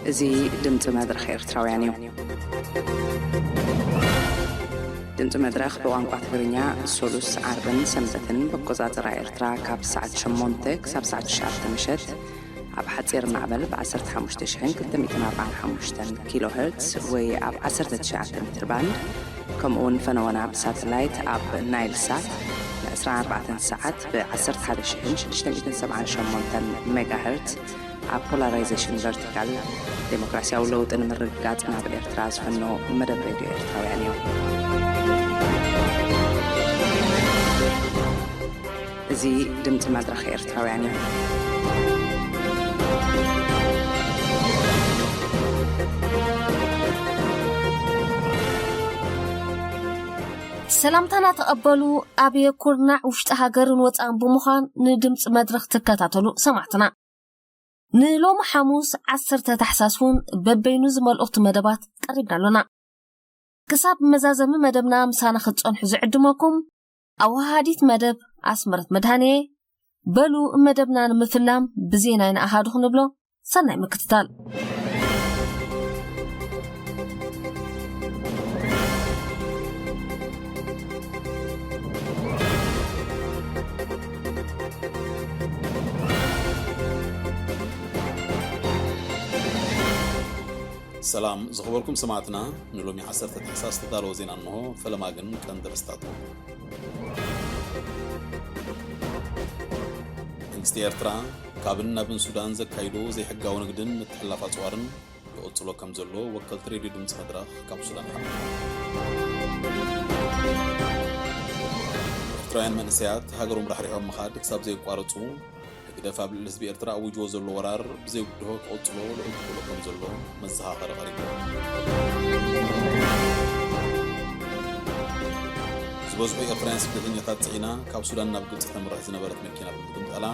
እዚ ድምፂ መድረኽ ኤርትራውያን እዩ። ድምፂ መድረኽ ብቋንቋ ትግርኛ ሶሉስ፣ ዓርብን ሰንበትን ብኣቆፃፅራ ኤርትራ ካብ ሰዓት ሸሞንተ ክሳብ ሰዓት ትሽዓተ ምሸት ኣብ ሓፂር ማዕበል ብ ዓሰርተ ሓሙሽተ ሽሕን ክልተ ሚእትን ኣርባዓን ሓሙሽተን ኪሎ ሄርትስ ወይ ኣብ ዓሰርተ ትሽዓተ ሜትር ባንድ፣ ከምኡ እውን ፈነወና ብሳተላይት ኣብ ናይል ሳት ን ዕስራን ኣርባዕተን ሰዓት ብ ዓሰርተ ሓደ ሽሕን ሽዱሽተ ሚእትን ሰብዓን ሸሞንተን ሜጋ ሄርትስ ኣብ ፖላራይዜሽን ቨርቲካል፣ ዴሞክራሲያዊ ለውጢ ንምርግጋጽ ናብ ኤርትራ ዝፈኖ መደብ ሬድዮ ኤርትራውያን እዩ። እዚ ድምጺ መድረኽ ኤርትራውያን እዩ። ሰላምታና ተቐበሉ። ኣብ ኩርናዕ ውሽጢ ሃገርን ወፃእን ብምዃን ንድምፂ መድረኽ ትከታተሉ ሰማዕትና፣ ንሎሚ ሓሙስ ዓሰርተ ታሕሳስ እውን በበይኑ ዝመልእኽቱ መደባት ቀሪብና ኣሎና። ክሳብ መዛዘሚ መደብና ምሳና ክትጸንሑ ዝዕድመኩም ኣወሃሃዲት መደብ ኣስመረት መድሃንየ። በሉ፣ መደብና ንምፍላም ብዜና ኢና ኣሃዱ ክንብሎ። ሰናይ ምክትታል። ሰላም ዝኸበርኩም ሰማዕትና፣ ንሎሚ ዓሰርተ ታሕሳስ ዝተዳለወ ዜና እንሆ። ፈለማ ግን ቀንዲ ርእስታቱ። መንግስቲ ኤርትራ ካብን ናብን ሱዳን ዘካይዶ ዘይሕጋዊ ንግድን ምትሕልላፍ ኣጽዋርን ይቕጽሎ ከም ዘሎ ወከልቲ ሬድዮ ድምጺ መድረኽ ካብ ሱዳን ሓቢሮም። ኤርትራውያን መንእሰያት ሃገሮም ራሕሪሖም ምኻድ ክሳብ ዘየቋረጹ፣ ህግደፍ ኣብ ልዕሊ ህዝቢ ኤርትራ ኣዊጅዎ ዘሎ ወራር ብዘይብድሆ ክቕጽሎ ልዑል ተኽእሎ ከም ዘሎ መዘኻኸሪ ቀሪቡ። ዝበዝሑ ኤርትራውያን ስደተኛታት ጽዒና ካብ ሱዳን ናብ ግብጺ ተምርሕ ዝነበረት መኪና ብምግምጣላ፣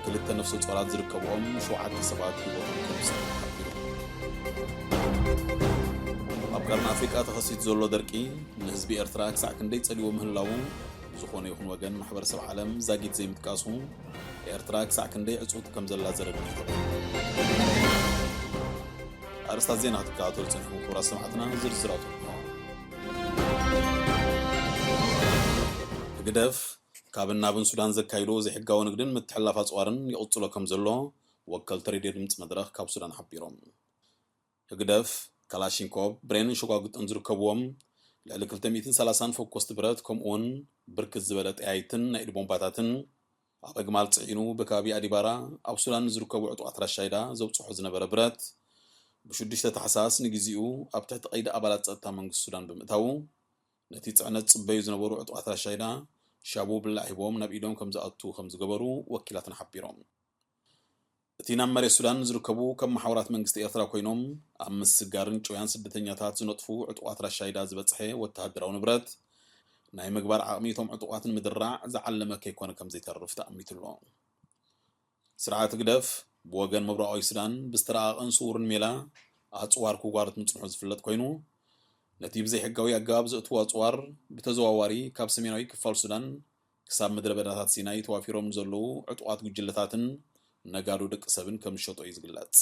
ክልተ ነፍሰ ጾራት ዝርከብኦም ሸውዓተ ሰባት ህይወቶም ከም ዝሰኣኑ ተሓቢሩ። ኣብ ቀርኒ ኣፍሪቃ ተኸሲቱ ዘሎ ደርቂ ንህዝቢ ኤርትራ ክሳዕ ክንደይ ጸሊዎ ምህላዉ፣ ዝኾነ ይኹን ወገን ማሕበረሰብ ዓለም ዛጊት ዘይምጥቃሱ፣ ኤርትራ ክሳዕ ክንደይ ዕጽውቲ ከም ዘላ ዘረድእ እዩ። ኣርእስታት ዜና ክትከታተሉ ጸኒሕኩም ክቡራት ሰማዕትና፣ ዝርዝራቱ እንሆ። ህግደፍ ካብን ናብን ሱዳን ዘካይዶ ዘይሕጋዊ ንግድን ምትሕልላፍ ኣጽዋርን ይቕጽሎ ከም ዘሎ ወከልቲ ሬድዮ ድምጺ መድረኽ ካብ ሱዳን ሓቢሮም። ህግደፍ፣ ካላሽንኮቭ፣ ብሬንን ሸጓጉጥን ዝርከብዎም ልዕሊ ክልተ ሚእትን ሰላሳን ፈኮስቲ ብረት፣ ከምኡውን ብርክት ዝበለ ጠያይትን ናይ ኢድ ቦምባታትን ኣብ ኣግማል ጽዒኑ ብከባቢ ኣዲባራ ኣብ ሱዳን ንዝርከቡ ዕጡቓት ራሻይዳ ዘብጽሖ ዝነበረ ብረት፣ ብሽዱሽተ ታሕሳስ ንግዜኡ ኣብ ትሕቲ ቀይዲ ኣባላት ጸጥታ መንግስቲ ሱዳን ብምእታዉ፣ ነቲ ጽዕነት ዝጽበዩ ዝነበሩ ዕጡቓት ራሻይዳ ሻቡ ብላዕ ሂቦም ናብ ኢዶም ከም ዝኣቱ ከም ዝገበሩ ወኪላትና ሓቢሮም። እቲ ናብ መሬት ሱዳን ዝርከቡ ከም መሓውራት መንግስቲ ኤርትራ ኮይኖም ኣብ ምስጋርን ጭውያን ስደተኛታት ዝነጥፉ ዕጡቓት ራሻይዳ ዝበጽሐ ወተሃደራዊ ንብረት ናይ ምግባር ዓቕሚ እቶም ዕጡቓት ንምድራዕ ዝዓለመ ከይኮነ ከም ዘይተርፍ ተኣሚቱ ኣሎ። ስርዓት ህግደፍ ብወገን ምብራቓዊ ሱዳን ብዝተረቓቐን ስዉርን ሜላ ኣጽዋር ክጓርት ምጽንሑ ዝፍለጥ ኮይኑ፣ ነቲ ብዘይሕጋዊ ኣገባብ ዘእትዎ ኣጽዋር ብተዘዋዋሪ ካብ ሰሜናዊ ክፋል ሱዳን ክሳብ ምድረ በዳታት ሲናይ ተዋፊሮም ንዘለዉ ዕጡቓት ጉጅለታትን ነጋዶ ደቂ ሰብን ከም ዝሸጦ እዩ ዝግለጽ።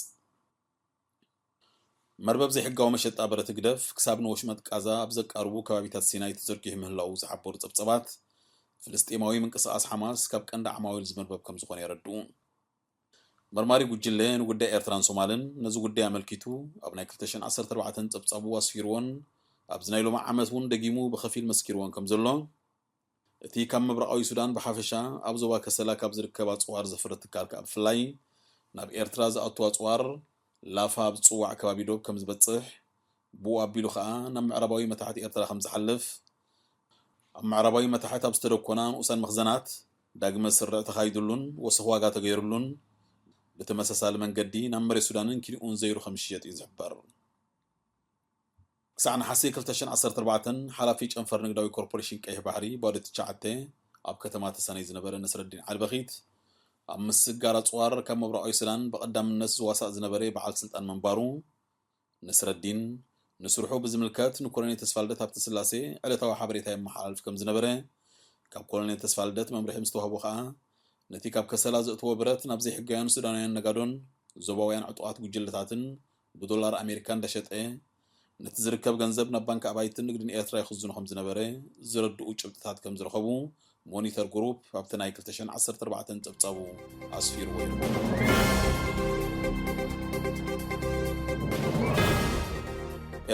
መርበብ ዘይሕጋዊ መሸጣ ብረት ህግደፍ ክሳብ ንወሽመጥ ቃዛ ኣብ ዘቃርቡ ከባቢታት ሲናይ ተዘርጊሑ ምህላዉ ዝሓበሩ ጸብጸባት፣ ፍልስጤማዊ ምንቅስቓስ ሓማስ ካብ ቀንዲ ዓማዊል እዚ መርበብ ከም ዝኾነ የረድኡ። መርማሪ ጉጅለ ንጉዳይ ኤርትራን ሶማልን ነዚ ጉዳይ ኣመልኪቱ ኣብ ናይ ክልተ ሽሕን ዓሰርተ ኣርባዕተን ጸብጻቡ ኣስፊርዎን ኣብዚ ናይ ሎሚ ዓመት እውን ደጊሙ ብኸፊል መስኪርዎን ከም ዘሎ፣ እቲ ካብ ምብራቓዊ ሱዳን ብሓፈሻ ኣብ ዞባ ከሰላ ካብ ዝርከብ ኣጽዋር ዘፍሪ ትካል ከኣ ብፍላይ ናብ ኤርትራ ዝኣቱ ኣጽዋር ላፋ ኣብ ዝጽዋዕ ከባቢ ዶብ ከም ዝበጽሕ፣ ብኡ ኣቢሉ ከኣ ናብ ምዕራባዊ መታሕት ኤርትራ ከም ዝሓልፍ፣ ኣብ ምዕራባዊ መታሕት ኣብ ዝተደኮና ንኡሳን መኽዘናት ዳግመ ስርዕ ተኻይድሉን ወሰኽ ዋጋ ተገይርሉን ብተመሳሳሊ መንገዲ ናብ መሬት ሱዳንን ኪንኡን ዘይሩ ከም ዝሽየጥ እዩ ዝሕበር። ክሳዕ ነሓሴ ክልተ ሽሕን ዓሰርተ ኣርባዕተን ሓላፊ ጨንፈር ንግዳዊ ኮርፖሬሽን ቀይሕ ባሕሪ ባዶ ትሽዓተ ኣብ ከተማ ተሰነይ ዝነበረ ነስረዲን ዓልበኺት ኣብ ምስጋር ኣጽዋር ካብ ምብራቓዊ ሱዳን ብቐዳምነት ዝዋሳእ ዝነበረ በዓል ስልጣን ምንባሩ፣ ነስረዲን ንስርሑ ብዝምልከት ንኮሎኔል ተስፋልደት ሃብተስላሴ ዕለታዊ ሓበሬታ የመሓላልፍ ከም ዝነበረ፣ ካብ ኮሎኔል ተስፋልደት መምርሒ ምስ ተዋህቦ ከኣ ነቲ ካብ ከሰላ ዘእትዎ ብረት ናብ ዘይሕጋውያን ሱዳናውያን ነጋዶን ዞባውያን ዕጡቓት ጉጅለታትን ብዶላር ኣሜሪካ እንዳሸጠ ነቲ ዝርከብ ገንዘብ ናብ ባንክ ኣባይትን ንግድን ኤርትራ ይኽዝኖ ከም ዝነበረ ዘረድኡ ጭብጥታት ከም ዝረኸቡ ሞኒተር ግሩፕ ኣብቲ ናይ ክልተ ሽሕን ዓሰርተ ኣርባዕተን ጸብጻቡ ኣስፊርዎ ይርከብ።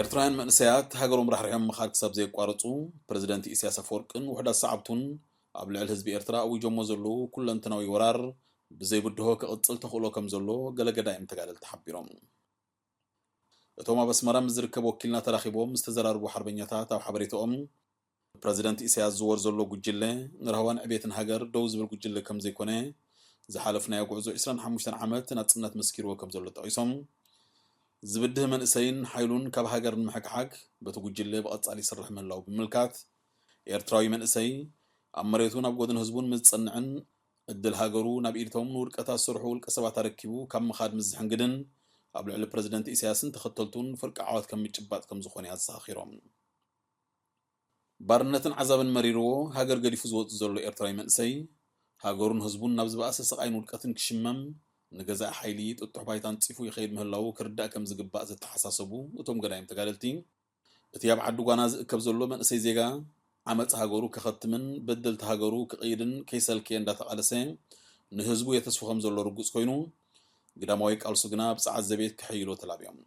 ኤርትራውያን መንእሰያት ሃገሮም ራሕሪሖም ምኻድ ክሳብ ዘየቋረጹ፣ ፕረዚደንት ኢሳያስ ኣፈወርቅን ውሑዳት ሰዓብቱን ኣብ ልዕሊ ህዝቢ ኤርትራ ኣዊጆሞ ዘለዉ ኩለንተናዊ ወራር ብዘይብድሆ ክቕጽል ተኽእሎ ከም ዘሎ ገለ ገዳይም ተጋደልቲ ሓቢሮም። እቶም ኣብ ኣስመራ ምስ ዝርከብ ወኪልና ተራኺቦም ዝተዘራረቡ ሓርበኛታት ኣብ ሓበሬታኦም፣ ፕረዚደንት ኢሳያስ ዝወር ዘሎ ጉጅለ ንራህዋን ዕቤትን ሃገር ደው ዝብል ጉጅለ ከም ዘይኮነ፣ ዝሓለፍናዮ ጉዕዞ ዕስራን ሓሙሽተን ዓመት ናጽነት መስኪርዎ ከም ዘሎ ጠቒሶም፣ ዝብድህ መንእሰይን ሓይሉን ካብ ሃገር ንምሕግሓግ በቲ ጉጅለ ብቐጻሊ ይስራሕ ምህላው ብምምልካት፣ ኤርትራዊ መንእሰይ ኣብ መሬቱን ኣብ ጎድን ህዝቡን ምስ ዝጸንዕን ዕድል ሃገሩ ናብ ኢድቶም ንውድቀታት ዝሰርሑ ውልቀ ሰባት ኣረኪቡ ካብ ምኻድ ምስ ዝሕንግድን ኣብ ልዕሊ ፕረዚደንት ኢሳያስን ተኸተልቱን ፍርቂ ዓወት ከም ምጭባጥ ከም ዝኾነ ኣዘኻኺሮም። ባርነትን ዓዛብን መሪርዎ ሃገር ገዲፉ ዝወጽእ ዘሎ ኤርትራዊ መንእሰይ፣ ሃገሩን ህዝቡን ናብ ዝበኣሰ ስቓይን ውድቀትን ክሽመም፣ ንገዛኢ ሓይሊ ጥጡሕ ባይታ ኣንጺፉ ይኸይድ ምህላዉ ክርዳእ ከም ዝግባእ ዘተሓሳሰቡ እቶም ገዳይም ተጋደልቲ፣ እቲ ኣብ ዓዲ ጓና ዝእከብ ዘሎ መንእሰይ ዜጋ፣ ዓመጽ ሃገሩ ከኸትምን በደልቲ ሃገሩ ክቕይድን ከይሰልከየ እንዳተቓለሰ ንህዝቡ የተስፉ ከም ዘሎ ርጉጽ ኮይኑ፣ ግዳማዊ ቃልሱ ግና ኣብ ጸዓት ዘቤት ክሕይሎ ተላብዮም።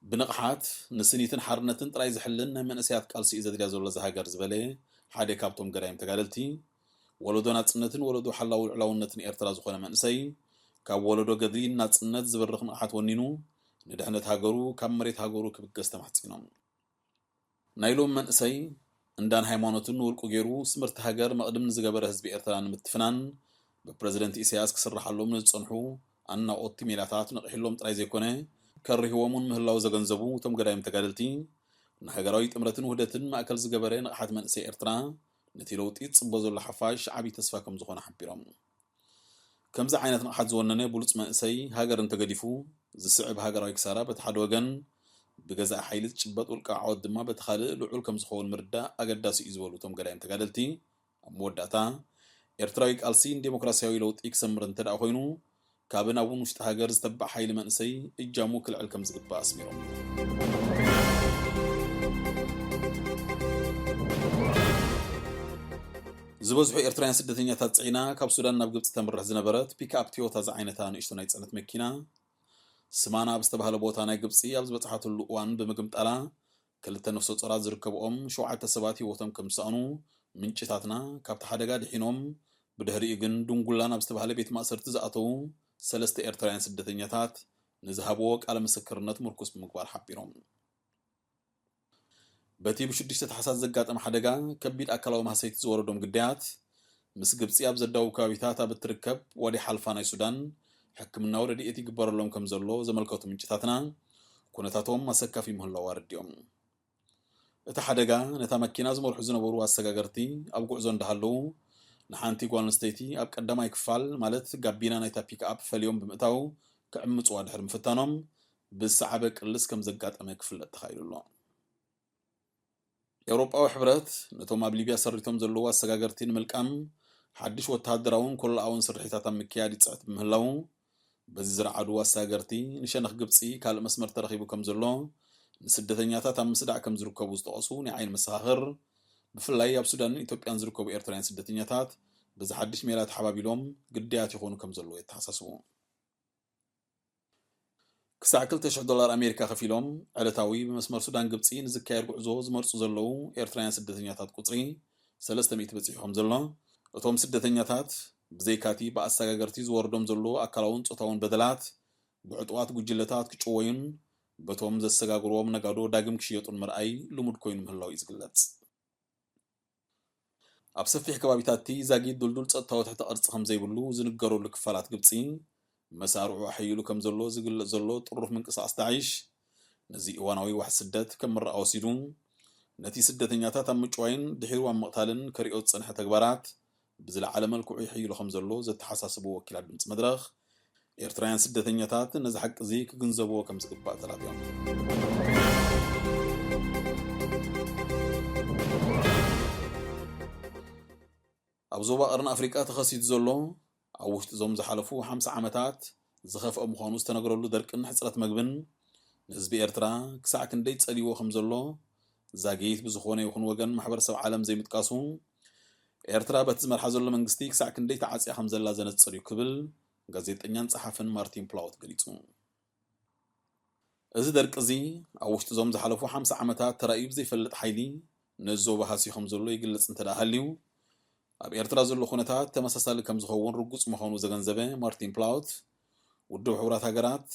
ብንቕሓት ንስኒትን ሓርነትን ጥራይ ዝሕልን ናይ መንእሰያት ቃልሲ እዩ ዘድልያ ዘሎ እዛ ሃገር ዝበለ ሓደ ካብቶም ገዳይም ተጋደልቲ፣ ወለዶ ናጽነትን ወለዶ ሓላዊ ልዑላውነትን ኤርትራ ዝኾነ መንእሰይ፣ ካብ ወለዶ ገድሊ ናጽነት ዝበርኽ ንቕሓት ወኒኑ፣ ንድሕነት ሃገሩ ካብ መሬት ሃገሩ ክብገስ ተማሕጺኖም። ናይ ሎም መንእሰይ እንዳን ሃይማኖትን ንውልቁ ገይሩ ስምርቲ ሃገር መቕድም ንዝገበረ ህዝቢ ኤርትራ ንምትፍናን ብፕረዚደንት ኢሳያስ ክስርሓሎም ንዝጸንሑ ኣናቆቲ ሜላታት ነቒሕሎም ጥራይ ዘይኮነ ከርህዎም እውን ምህላው ዘገንዘቡ እቶም ገዳይም ተጋደልቲ፣ ንሃገራዊ ጥምረትን ውህደትን ማእከል ዝገበረ ንቕሓት መንእሰይ ኤርትራ ነቲ ለውጢ ዝጽቦ ዘሎ ሓፋሽ ዓቢ ተስፋ ከም ዝኾነ ሓቢሮም። ከምዚ ዓይነት ንቕሓት ዝወነነ ብሉጽ መንእሰይ ሃገር እንተገዲፉ ዝስዕብ ሃገራዊ ክሳራ በቲ ሓደ ወገን፣ ብገዛኢ ሓይሊ ዝጭበጥ ውልቃዊ ዓወት ድማ በቲ ካልእ ልዑል ከም ዝኸውን ምርዳእ ኣገዳሲ እዩ ዝበሉ እቶም ገዳይም ተጋደልቲ፣ ኣብ መወዳእታ ኤርትራዊ ቃልሲ ንዴሞክራሲያዊ ለውጢ ክሰምር እንተ ደኣ ኮይኑ፣ ካብን ኣብን ውሽጢ ሃገር ዝተባዕ ሓይሊ መንእሰይ እጃሙ ክልዕል ከም ዝግባእ ኣስሚሮም። ዝበዝሑ ኤርትራውያን ስደተኛታት ጽዒና ካብ ሱዳን ናብ ግብጺ ተምርሕ ዝነበረት ፒክኣፕ ቶዮታ ዝዓይነታ ንእሽቶ ናይ ጽዕነት መኪና፣ ስማና ኣብ ዝተባህለ ቦታ ናይ ግብጺ ኣብ ዝበጽሓትሉ እዋን ብምግምጣላ፣ ክልተ ነፍሰ ጾራት ዝርከብኦም ሸውዓተ ሰባት ህይወቶም ከም ዝሰኣኑ ምንጭታትና ካብቲ ሓደጋ ድሒኖም፣ ብድሕሪኡ ግን ድንጉላ ናብ ዝተባህለ ቤት ማእሰርቲ ዝኣተዉ ሰለስተ ኤርትራውያን ስደተኛታት ንዝሃብዎ ቃለ ምስክርነት ምርኩስ ብምግባር ሓቢሮም። በቲ ብሽዱሽተ ታሕሳስ ዘጋጠመ ሓደጋ ከቢድ ኣካላዊ ማህሰይቲ ዝወረዶም ግዳያት፣ ምስ ግብጺ ኣብ ዘዳውብ ከባቢታት ኣብ እትርከብ ዋዲ ሓልፋ ናይ ሱዳን ሕክምናዊ ረድኤት ይግበረሎም ከም ዘሎ ዘመልከቱ ምንጭታትና፣ ኩነታቶም ኣሰካፊ ምህላዉ ኣረዲኦም። እቲ ሓደጋ ነታ መኪና ዝመርሑ ዝነበሩ ኣሰጋገርቲ ኣብ ጉዕዞ እንዳሃለዉ፣ ንሓንቲ ጓል ኣንስተይቲ ኣብ ቀዳማይ ክፋል ማለት ጋቢና ናይታ ፒክኣፕ ፈልዮም ብምእታው ክዕምጽዋ ድሕሪ ምፍታኖም፣ ብዝሰዓበ ቅልስ ከም ዘጋጠመ ክፍለጥ ተኻኢሉ ኣሎ። ኤውሮጳዊ ሕብረት ነቶም ኣብ ሊብያ ሰሪቶም ዘለዉ ኣሰጋገርቲ ንምልቃም ሓድሽ ወተሃደራውን ኮሎኣውን ስርሒታት ኣብ ምክያድ ይጽዕት ብምህላዉ፣ በዚ ዝረዓዱ ኣሰጋገርቲ ንሸነኽ ግብጺ ካልእ መስመር ተረኺቡ ከም ዘሎ ንስደተኛታት ኣብ ምስዳዕ ከም ዝርከቡ ዝጠቐሱ ናይ ዓይኒ መሰኻኽር፣ ብፍላይ ኣብ ሱዳንን ኢትዮጵያን ዝርከቡ ኤርትራውያን ስደተኛታት በዚ ሓድሽ ሜላ ተሓባቢሎም ግዳያት ይኾኑ ከም ዘለዉ የተሓሳስቡ። ክሳዕ ክልተ ሽሕ ዶላር ኣሜሪካ ከፊሎም ዕለታዊ ብመስመር ሱዳን ግብጺ ንዝካየድ ጉዕዞ ዝመርጹ ዘለዉ ኤርትራውያን ስደተኛታት ቁጽሪ ሰለስተ ሚእቲ በጺሑ ከም ዘሎ፣ እቶም ስደተኛታት ብዘይካቲ ብኣሰጋገርቲ ዝወርዶም ዘሎ ኣካላውን ጾታውን በደላት ብዕጡቓት ጉጅለታት ክጭወዩን በቶም ዘሰጋግርዎም ነጋዶ ዳግም ክሽየጡን ምርኣይ ልሙድ ኮይኑ ምህላው እዩ ዝግለጽ። ኣብ ሰፊሕ ከባቢታት እቲ ዛጊት ድልዱል ጸጥታዊ ትሕተ ቅርጺ ከም ዘይብሉ ዝንገረሉ ክፋላት ግብጺ፣ መሳርዑ ኣሐይሉ ከም ዘሎ ዝግለጽ ዘሎ ጥሩፍ ምንቅስቓስ ዳዒሽ፣ ነዚ እዋናዊ ዋሕዚ ስደት ከም መረኣ ወሲዱ፣ ነቲ ስደተኛታት ኣብ ምጭዋይን ድሒሩ ኣብ ምቕታልን ከሪኦ ዝጸንሐ ተግባራት ብዝለዓለ መልክዑ ይሕይሎ ከም ዘሎ ዘተሓሳስቡ ወኪላት ድምጺ መድረኽ፣ ኤርትራውያን ስደተኛታት ነዚ ሓቂ እዚ ክግንዘብዎ ከም ዝግባእ ተላብዮም። ኣብ ዞባ ቀርኒ ኣፍሪቃ ተኸሲቱ ዘሎ፣ ኣብ ውሽጢ እዞም ዝሓለፉ ሓምሳ ዓመታት ዝኸፍአ ምዃኑ ዝተነገረሉ ደርቅን ሕፅረት መግብን ንህዝቢ ኤርትራ ክሳዕ ክንደይ ጸልይዎ ከም ዘሎ ዛጊት ብዝኾነ ይኹን ወገን ማሕበረሰብ ዓለም ዘይምጥቃሱ፣ ኤርትራ በቲ ዝመርሓ ዘሎ መንግስቲ ክሳዕ ክንደይ ተዓጽያ ከም ዘላ ዘነጽር እዩ ክብል ጋዜጠኛን ጸሓፍን ማርቲን ፕላውት ገሊጹ። እዚ ደርቂ እዚ ኣብ ውሽጢ እዞም ዝሓለፉ ሓምሳ ዓመታት ተራእዩ ብዘይፈልጥ ሓይሊ ነዚ ዞባ ሃስዩ ከም ዘሎ ይግለጽ እንተ ደኣ ሃልዩ፣ ኣብ ኤርትራ ዘሎ ኩነታት ተመሳሳሊ ከም ዝኸውን ርጉጽ ምዃኑ ዘገንዘበ ማርቲን ፕላውት፣ ውድብ ሕቡራት ሃገራት፣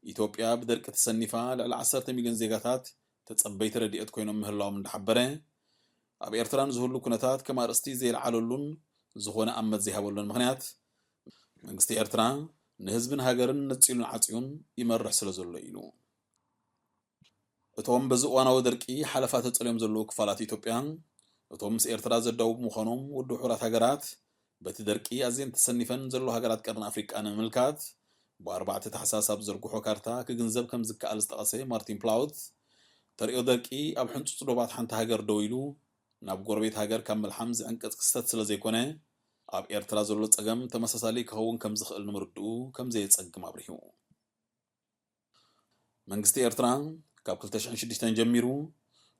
ኢትዮጵያ ብደርቂ ተሰኒፋ ልዕሊ ዓሰርተ ሚልዮን ዜጋታት ተጸበይቲ ረድኤት ኮይኖም ምህላዎም እንዳሓበረ፣ ኣብ ኤርትራ ንዝህሉ ኩነታት ከም ኣርእስቲ ዘይለዓለሉን ዝኾነ ኣመት ዘይሃበሉን ምኽንያት፣ መንግስቲ ኤርትራ ንህዝብን ሃገርን ነጺሉን ዓጽዩን ይመርሕ ስለ ዘሎ ኢሉ። እቶም በዚ እዋናዊ ደርቂ ሓለፋ ተጸልዮም ዘለዉ ክፋላት ኢትዮጵያ፣ እቶም ምስ ኤርትራ ዘዳውቡ ምዃኖም ውድብ ሕቡራት ሃገራት፣ በቲ ደርቂ ኣዝየን ተሰኒፈን ዘለዋ ሃገራት ቀርኒ ኣፍሪቃ ንምምልካት፣ ብኣርባዕተ ታሕሳስ ኣብ ዘርግሖ ካርታ ክግንዘብ ከም ዝከኣል ዝጠቐሰ ማርቲን ፕላውት፣ ተርእዮ ደርቂ ኣብ ሕንጹጽ ዶባት ሓንቲ ሃገር ደው ኢሉ፣ ናብ ጎረቤት ሃገር ካብ ምልሓም ዝዕንቅጽ ክስተት ስለ ዘይኮነ፣ ኣብ ኤርትራ ዘሎ ጸገም ተመሳሳሊ ክኸውን ከም ዝኽእል ንምርድኡ ከም ዘየጸግም ኣብሪሁ። መንግስቲ ኤርትራ ካብ ክልተ ሽሕን ሽዱሽተን ጀሚሩ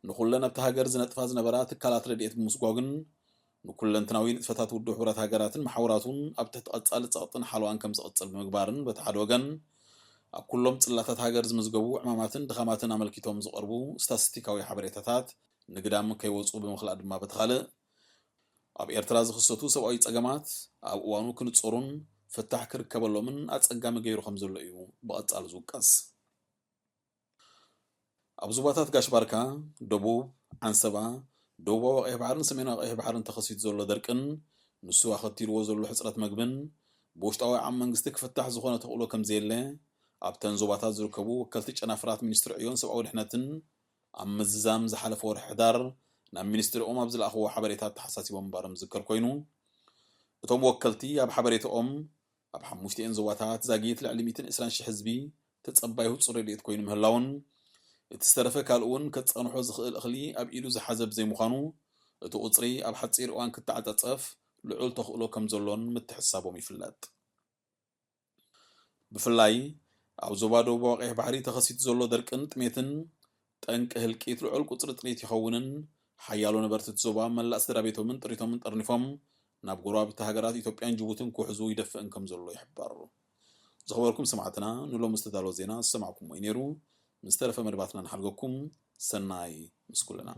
ንኹለን ኣብቲ ሃገር ዝነጥፋ ዝነበራ ትካላት ረድኤት ብምስጓግን ንኩለንትናዊ ንጥፈታት ውድብ ሕቡራት ሃገራትን መሓውራቱን ኣብ ትሕቲ ቀጻሊ ጸቕጥን ሓለዋን ከም ዝቕጽል ብምግባርን በቲ ሓደ ወገን ኣብ ኩሎም ጽላታት ሃገር ዝምዝገቡ ዕማማትን ድኻማትን ኣመልኪቶም ዝቐርቡ ስታስቲካዊ ሓበሬታታት ንግዳም ከይወጹ ብምኽላእ ድማ በቲ ካልእ ኣብ ኤርትራ ዝኽሰቱ ሰብኣዊ ጸገማት ኣብ እዋኑ ክንጸሩን ፍታሕ ክርከበሎምን ኣጸጋሚ ገይሩ ከም ዘሎ እዩ ብቐጻሊ ዝውቀስ። ኣብ ዞባታት ጋሽ ባርካ፣ ደቡብ፣ ዓንሰባ፣ ደቡባዊ ቀይሕ ባሕርን ሰሜናዊ ቀይሕ ባሕርን ተኸሲቱ ዘሎ ደርቅን ንሱ ኣኸቲልዎ ዘሎ ሕጽረት መግብን ብውሽጣዊ ዓቕሚ መንግስቲ ክፍታሕ ዝኾነ ተኽእሎ ከም ዘየለ ኣብተን ዞባታት ዝርከቡ ወከልቲ ጨናፍራት ሚኒስትሪ ዕዮን ሰብኣዊ ድሕነትን ኣብ ምዝዛም ዝሓለፈ ወርሒ ሕዳር ናብ ሚኒስትሪኦም ኣብ ዝለኣኽዎ ሓበሬታ ኣተሓሳሲቦም ምንባሮም ዝዝከር ኮይኑ፣ እቶም ወከልቲ ኣብ ሓበሬታኦም ኣብ ሓሙሽቲኤን ዞባታት ዛጊት ልዕሊ ሚእትን ዕስራን ሽሕ ህዝቢ ተጸባይ ህጹር ረድኤት ኮይኑ ምህላውን፣ እቲ ዝተረፈ ካልእ እውን ከጸንሖ ዝኽእል እኽሊ ኣብ ኢዱ ዝሓዘ ብዘይምዃኑ፣ እቲ ቁጽሪ ኣብ ሓጺር እዋን ክተዓጻጸፍ ልዑል ተኽእሎ ከም ዘሎን ምትሕስሳቦም ይፍለጥ። ብፍላይ ኣብ ዞባ ደቡባዊ ቀይሕ ባሕሪ ተኸሲቱ ዘሎ ደርቅን ጥሜትን ጠንቂ ህልቂት ልዑል ቁጽሪ ጥሪት ይኸውንን ሓያሎ ነበርቲ እቲ ዞባ መላእ ስድራ ቤቶምን ጥሪቶምን ጠርኒፎም ናብ ጎረባብቲ ሃገራት ኢትዮጵያን ጅቡትን ክውሕዙ ይደፍእን ከም ዘሎ ይሕበር። ዝኸበርኩም ሰማዕትና፣ ንሎሚ ዝተዳለወ ዜና ዝሰማዕኩምዎ እዩ ነይሩ። ምስ ተረፈ መደባትና ንሓልገኩም። ሰናይ ምስ ኩልና።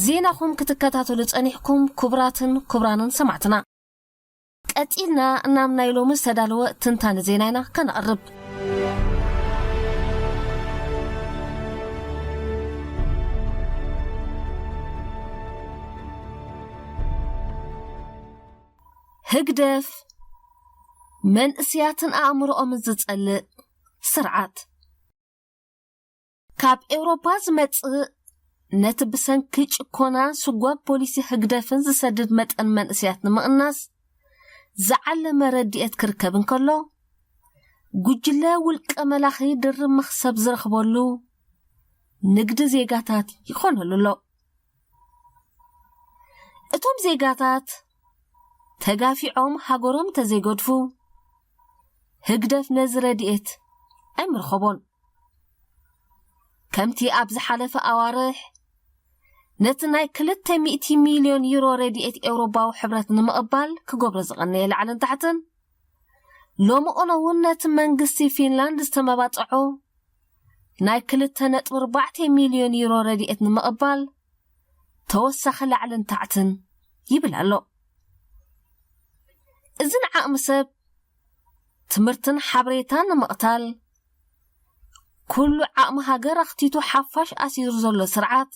ዜናኹም ክትከታተሉ ጸኒሕኩም ክቡራትን ክቡራንን ሰማዕትና። ቀጺልና ናብ ናይ ሎሚ ዝተዳለወ ትንታነ ዜና ኢና ከነቕርብ። ህግደፍ መንእስያትን ኣእምሮኦምን ዝጸልእ ስርዓት። ካብ ኤውሮፓ ዝመጽእ ነቲ ብሰንኪ ጭኮና ስጓብ ፖሊሲ ህግደፍን ዝሰድድ መጠን መንእስያት ንምቕናስ ዝዓለመ ረድኤት ክርከብ እንከሎ፣ ጉጅለ ውልቀ መላኺ ድርብ መኽሰብ ዝረኽበሉ ንግዲ ዜጋታት ይኾነሉ ኣሎ። እቶም ዜጋታት ተጋፊዖም ሃገሮም እንተዘይገድፉ፣ ህግደፍ ነዚ ረድኤት ኣይምርኸቦን። ከምቲ ኣብ ዝሓለፈ ኣዋርሕ ነቲ ናይ ክልተ ሚእቲ ሚልዮን ዩሮ ረድኤት ኤውሮጳዊ ሕብረት ንምቕባል ክገብሮ ዝቐነየ ላዕልን ታሕትን፣ ሎሚ ኦነ እውን ነቲ መንግስቲ ፊንላንድ ዝተመባጽዖ ናይ ክልተ ነጥቢ ኣርባዕተ ሚልዮን ዩሮ ረድኤት ንምቕባል ተወሳኺ ላዕልን ታሕትን ይብል ኣሎ። እዚ ንዓቕሚ ሰብ ትምህርትን ሓበሬታን ንምቕታል ኩሉ ዓቕሚ ሃገር ኣኽቲቱ ሓፋሽ ኣሲሩ ዘሎ ስርዓት፣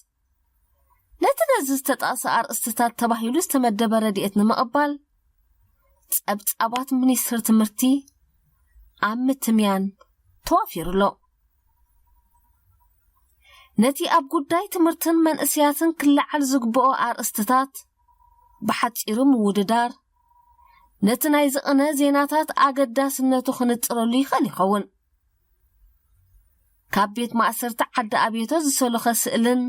ነቲ ነዚ ዝተጠቕሰ ኣርእስትታት ተባሂሉ ዝተመደበ ረድኤት ንምቕባል ጸብጻባት ሚኒስትሪ ትምህርቲ ኣብ ምትምያን ተዋፊሩ ኣሎ። ነቲ ኣብ ጉዳይ ትምህርትን መንእስያትን ክለዓል ዝግብኦ ኣርእስትታት ብሓጺሩ ምውድዳር፣ ነቲ ናይ ዝቕነ ዜናታት ኣገዳስነቱ ክንጽረሉ ይኽእል ይኸውን። ካብ ቤት ማእሰርቲ ዓዲ ኣቤቶ ዝሰሎኸ ስእልን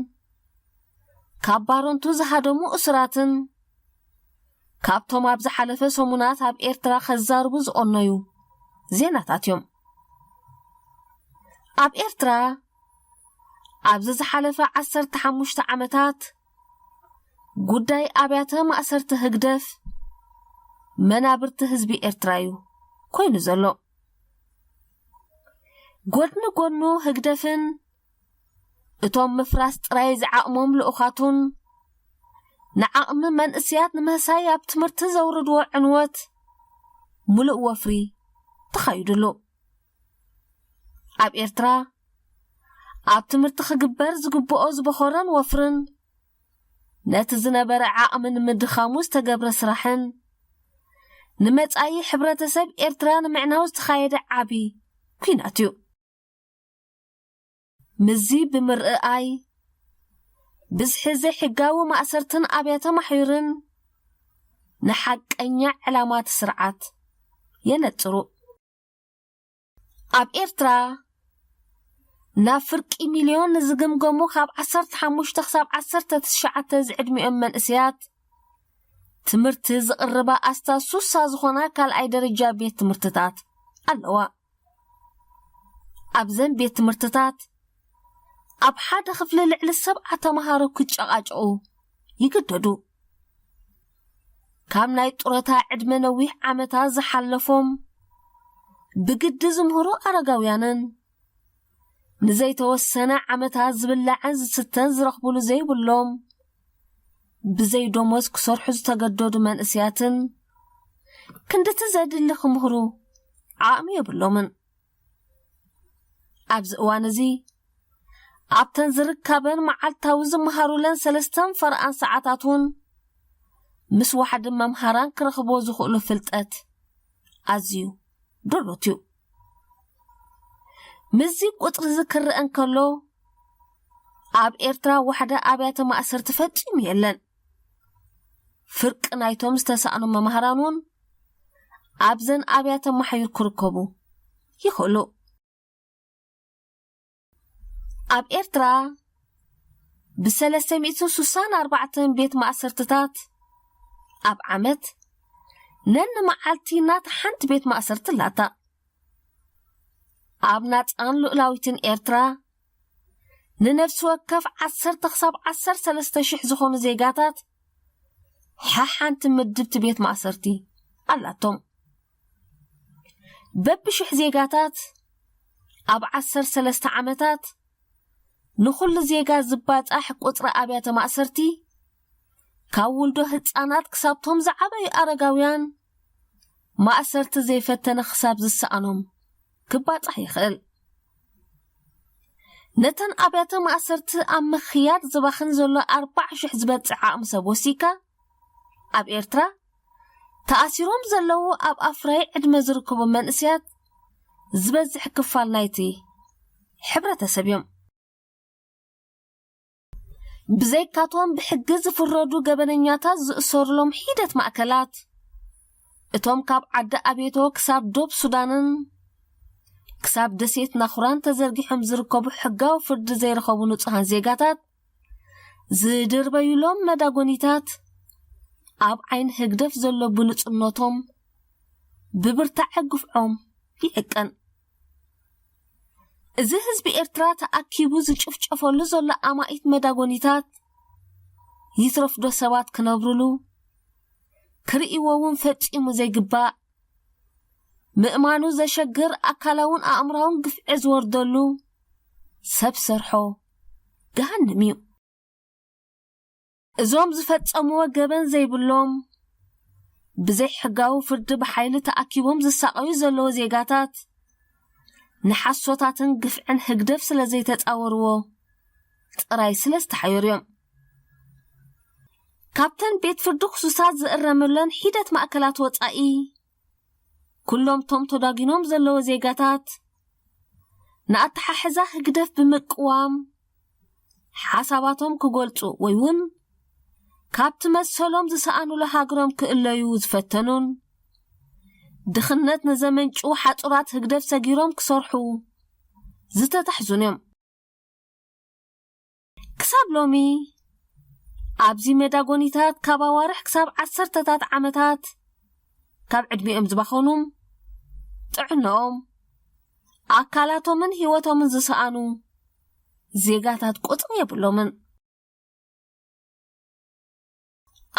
ካብ ባረንቱ ዝሃደሙ እሱራትን ካብቶም ኣብ ዝሓለፈ ሰሙናት ኣብ ኤርትራ ከዛርቡ ዝቐነዩ ዜናታት እዮም። ኣብ ኤርትራ ኣብዚ ዝሓለፈ ዓሰርተ ሓሙሽተ ዓመታት ጉዳይ ኣብያተ ማእሰርቲ ህግደፍ መናብርቲ ህዝቢ ኤርትራ እዩ ኮይኑ ዘሎ። ጎድኒ ጎኑ ህግደፍን እቶም ምፍራስ ጥራይ ዝዓቕሞም ልኡኻቱን ንዓቕሚ መንእስያት ንምህሳይ ኣብ ትምህርቲ ዘውርድዎ ዕንወት ምሉእ ወፍሪ ተኻይዱሉ። ኣብ ኤርትራ ኣብ ትምህርቲ ክግበር ዝግብኦ ዝበኾረን ወፍርን ነቲ ዝነበረ ዓቕሚ ንምድኻሙ ዝተገብረ ስራሕን ንመጻኢ ሕብረተሰብ ኤርትራ ንምዕናው ዝተኻየደ ዓቢ ኲናት እዩ። ምስዚ ብምርኣይ ብዝሒ ዘይሕጋዊ ማእሰርትን ኣብያተ ማሕዩርን ንሓቀኛ ዕላማት ስርዓት የነጽሩ። ኣብ ኤርትራ ናብ ፍርቂ ሚልዮን ንዝግምገሙ ካብ ዓሰርተ ሓሙሽተ ክሳብ ዓሰርተ ትሽዓተ ዝዕድሚኦም መንእስያት ትምህርቲ ዝቕርባ ኣስታት ሱሳ ዝኾና ካልኣይ ደረጃ ቤት ትምህርትታት ኣለዋ። ኣብዘን ቤት ትምህርትታት ኣብ ሓደ ክፍሊ ልዕሊ ሰብዓ ተምሃሮ ክጨቓጨቑ ይግደዱ። ካብ ናይ ጡረታ ዕድመ ነዊሕ ዓመታት ዝሓለፎም ብግዲ ዝምህሩ ኣረጋውያንን ንዘይተወሰነ ዓመታት ዝብላዕን ዝስተን ዝረኽብሉ ዘይብሎም ብዘይ ደሞዝ ክሰርሑ ዝተገደዱ መንእስያትን ክንድቲ ዘድሊ ክምህሩ ዓቕሚ የብሎምን። ኣብዚ እዋን እዚ ኣብተን ዝርካበን መዓልታዊ ዝመሃሩለን ሰለስተን ፈርቓን ሰዓታት እውን ምስ ዋሕዲ መምሃራን ክረኽብዎ ዝኽእሉ ፍልጠት ኣዝዩ ድሩት እዩ። ምስዚ ቁጽሪ እዚ ክረአ እንከሎ ኣብ ኤርትራ ዋሕዲ ኣብያተ ማእሰርቲ ፈጺሙ የለን። ፍርቂ ናይቶም ዝተሳእኑ መምሃራን እውን ኣብዘን ኣብያተ ማሕዩር ክርከቡ ይኽእሉ። ኣብ ኤርትራ ብሰለስተ ሚእትን ሱሳን ኣርባዕተን ቤት ማእሰርትታት ኣብ ዓመት ነንመዓልቲ ናታ ሓንቲ ቤት ማእሰርቲ ኣላታ። ኣብ ናጻን ሉእላዊትን ኤርትራ ንነፍሲ ወከፍ ዓሰርተ ክሳብ ዓሰርተ ሰለስተ ሽሕ ዝኾኑ ዜጋታት ሓሓንቲ ምድብቲ ቤት ማእሰርቲ ኣላቶም። በብሽሕ ዜጋታት ኣብ ዓሰርተ ሰለስተ ዓመታት ንኹሉ ዜጋ ዝባጻሕ ቁጽሪ ኣብያተ ማእሰርቲ ካብ ውልዶ ህጻናት ክሳብቶም ዝዓበዩ ኣረጋውያን ማእሰርቲ ዘይፈተነ ክሳብ ዝሰኣኖም ክባጻሕ ይኽእል። ነተን ኣብያተ ማእሰርቲ ኣብ ምኽያድ ዝባኽን ዘሎ ኣርባዓ ሽሕ ዝበጽሕ ዓቕሚ ሰብ ወሲካ ኣብ ኤርትራ ተኣሲሮም ዘለዉ ኣብ ኣፍራይ ዕድመ ዝርከቡ መንእስያት ዝበዝሕ ክፋል ናይቲ ሕብረተሰብ እዮም። ብዘይካቶም ብሕጊ ዝፍረዱ ገበነኛታት ዝእሰሩሎም ሒደት ማእከላት እቶም ካብ ዓዲ ኣቤቶ ክሳብ ዶብ ሱዳንን ክሳብ ደሴት ናኹራን ተዘርጊሖም ዝርከቡ ሕጋዊ ፍርዲ ዘይረኸቡ ንጹሃን ዜጋታት ዝድርበዩሎም መዳጎኒታት ኣብ ዓይኒ ህግደፍ ዘሎ ብሉጽነቶም ብብርታዐ ግፍዖም ይዕቀን። እዚ ህዝቢ ኤርትራ ተኣኪቡ ዝጭፍጨፈሉ ዘሎ ኣማኢት መዳጎኒታት ይትረፍዶ ሰባት ክነብሩሉ ክርእይዎ እውን ፈጺሙ ዘይግባእ ምእማኑ ዘሸግር ኣካላውን ኣእምራውን ግፍዒ ዝወርደሉ ሰብ ሰርሖ ገሃንም እዩ። እዞም ዝፈጸምዎ ገበን ዘይብሎም ብዘይ ሕጋዊ ፍርዲ ብሓይሊ ተኣኪቦም ዝሳቐዩ ዘለዉ ዜጋታት ንሓሶታትን ግፍዕን ህግደፍ ስለ ዘይተጻወርዎ ጥራይ ስለ ዝተሓየሩ እዮም። ካብተን ቤት ፍርዲ ክሱሳት ዝእረመለን ሒደት ማእከላት ወጻኢ ኩሎም ቶም ተዳጊኖም ዘለዉ ዜጋታት ንኣተሓሕዛ ህግደፍ ብምቅዋም ሓሳባቶም ክገልጹ ወይ እውን ካብቲ መሰሎም ዝሰኣኑሉ ሃገሮም ክእለዩ ዝፈተኑን ድኽነት ንዘመንጭዉ ሓጹራት ህግደፍ ሰጊሮም ክሰርሑ ዝተታሕዙን እዮም። ክሳብ ሎሚ ኣብዚ መዳጎኒታት ካብ ኣዋርሕ ክሳብ ዓሰርተታት ዓመታት ካብ ዕድሚኦም ዝባኸኑም፣ ጥዕናኦም፣ ኣካላቶምን ህይወቶምን ዝሰኣኑ ዜጋታት ቁጽሪ የብሎምን።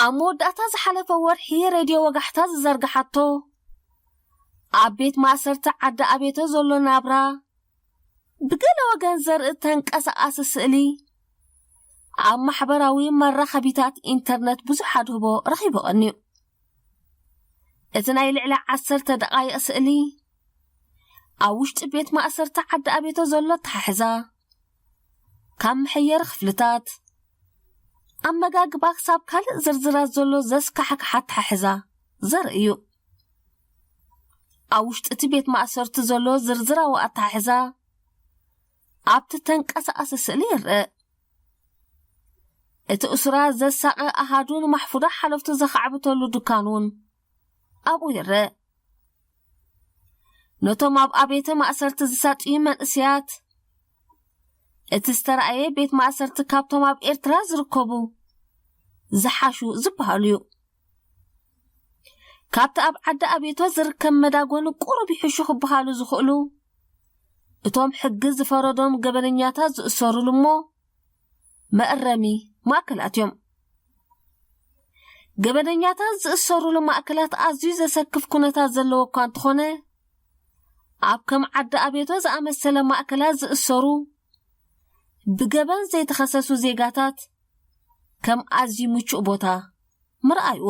ኣብ መወዳእታ ዝሓለፈ ወርሒ ሬድዮ ወጋሕታ ዝዘርግሓቶ፣ ኣብ ቤት ማእሰርቲ ዓዲ ኣቤቶ ዘሎ ናብራ ብገለ ወገን ዘርኢ ተንቀሳቓሲ ስእሊ ኣብ ማሕበራዊ መራኸቢታት ኢንተርነት ብዙሕ ኣድህቦ ረኺቡ ቀንዩ። እቲ ናይ ልዕሊ ዓሰርተ ደቓይቕ ስእሊ፣ ኣብ ውሽጢ ቤት ማእሰርቲ ዓዲ ኣቤቶ ዘሎ ኣተሓሕዛ፣ ካብ መሐየሪ ክፍልታት፣ ኣመጋግባ ክሳብ ካልእ ዝርዝራት ዘሎ ዘስካሕክሕ ኣተሓሕዛ ዘርኢ እዩ። ኣብ ውሽጢ እቲ ቤት ማእሰርቲ ዘሎ ዝርዝራዊ ኣተሓሕዛ ኣብቲ ተንቀሳቓሲ ስእሊ ይረአ። እቲ እሱራ ዘሳቐ ኣሃዱ ንማሕፉዳ ሓለፍቱ ዘኻዕብተሉ ድኳን እውን ኣብኡ ይረአ። ነቶም ኣብ ኣብያተ ማእሰርቲ ዝሳጥዩ መንእስያት፣ እቲ ዝተራእየ ቤት ማእሰርቲ ካብቶም ኣብ ኤርትራ ዝርከቡ ዝሓሹ ዝበሃሉ እዩ። ካብቲ ኣብ ዓዲ ኣቤቶ ዝርከብ መዳጎኒ ቁሩብ ይሕሹ ክበሃሉ ዝኽእሉ፣ እቶም ሕጊ ዝፈረዶም ገበነኛታት ዝእሰሩሉ እሞ መእረሚ ማእከላት እዮም። ገበነኛታት ዝእሰሩሉ ማእከላት ኣዝዩ ዘሰክፍ ኩነታት ዘለዎ እኳ እንተኾነ፣ ኣብ ከም ዓዲ ኣቤቶ ዝኣመሰለ ማእከላት ዝእሰሩ ብገበን ዘይተኸሰሱ ዜጋታት ከም ኣዝዩ ምቹእ ቦታ ምርኣይዎ።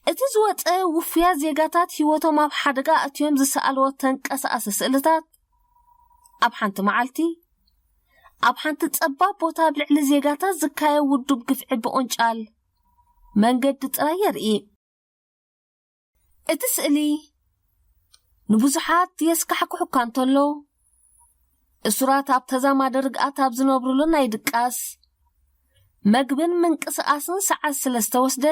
እቲ ዝወጸ ውፉያት ዜጋታት ህይወቶም ኣብ ሓደጋ ኣእትዮም ዝሰኣልዎ ተንቀሳቐሲ ስእልታት፣ ኣብ ሓንቲ መዓልቲ፣ ኣብ ሓንቲ ጸባብ ቦታ ኣብ ልዕሊ ዜጋታት ዝካየድ ውዱብ ግፍዒ ብቑንጫል መንገዲ ጥራይ የርኢ። እቲ ስእሊ ንብዙሓት የስካሕክሑ እኳ እንተሎ፣ እሱራት ኣብ ተዛማዲ ርግኣት ኣብ ዝነብሩሉ ናይ ድቃስ፣ መግብን ምንቅስቓስን ሰዓት ስለ ዝተወስደ፣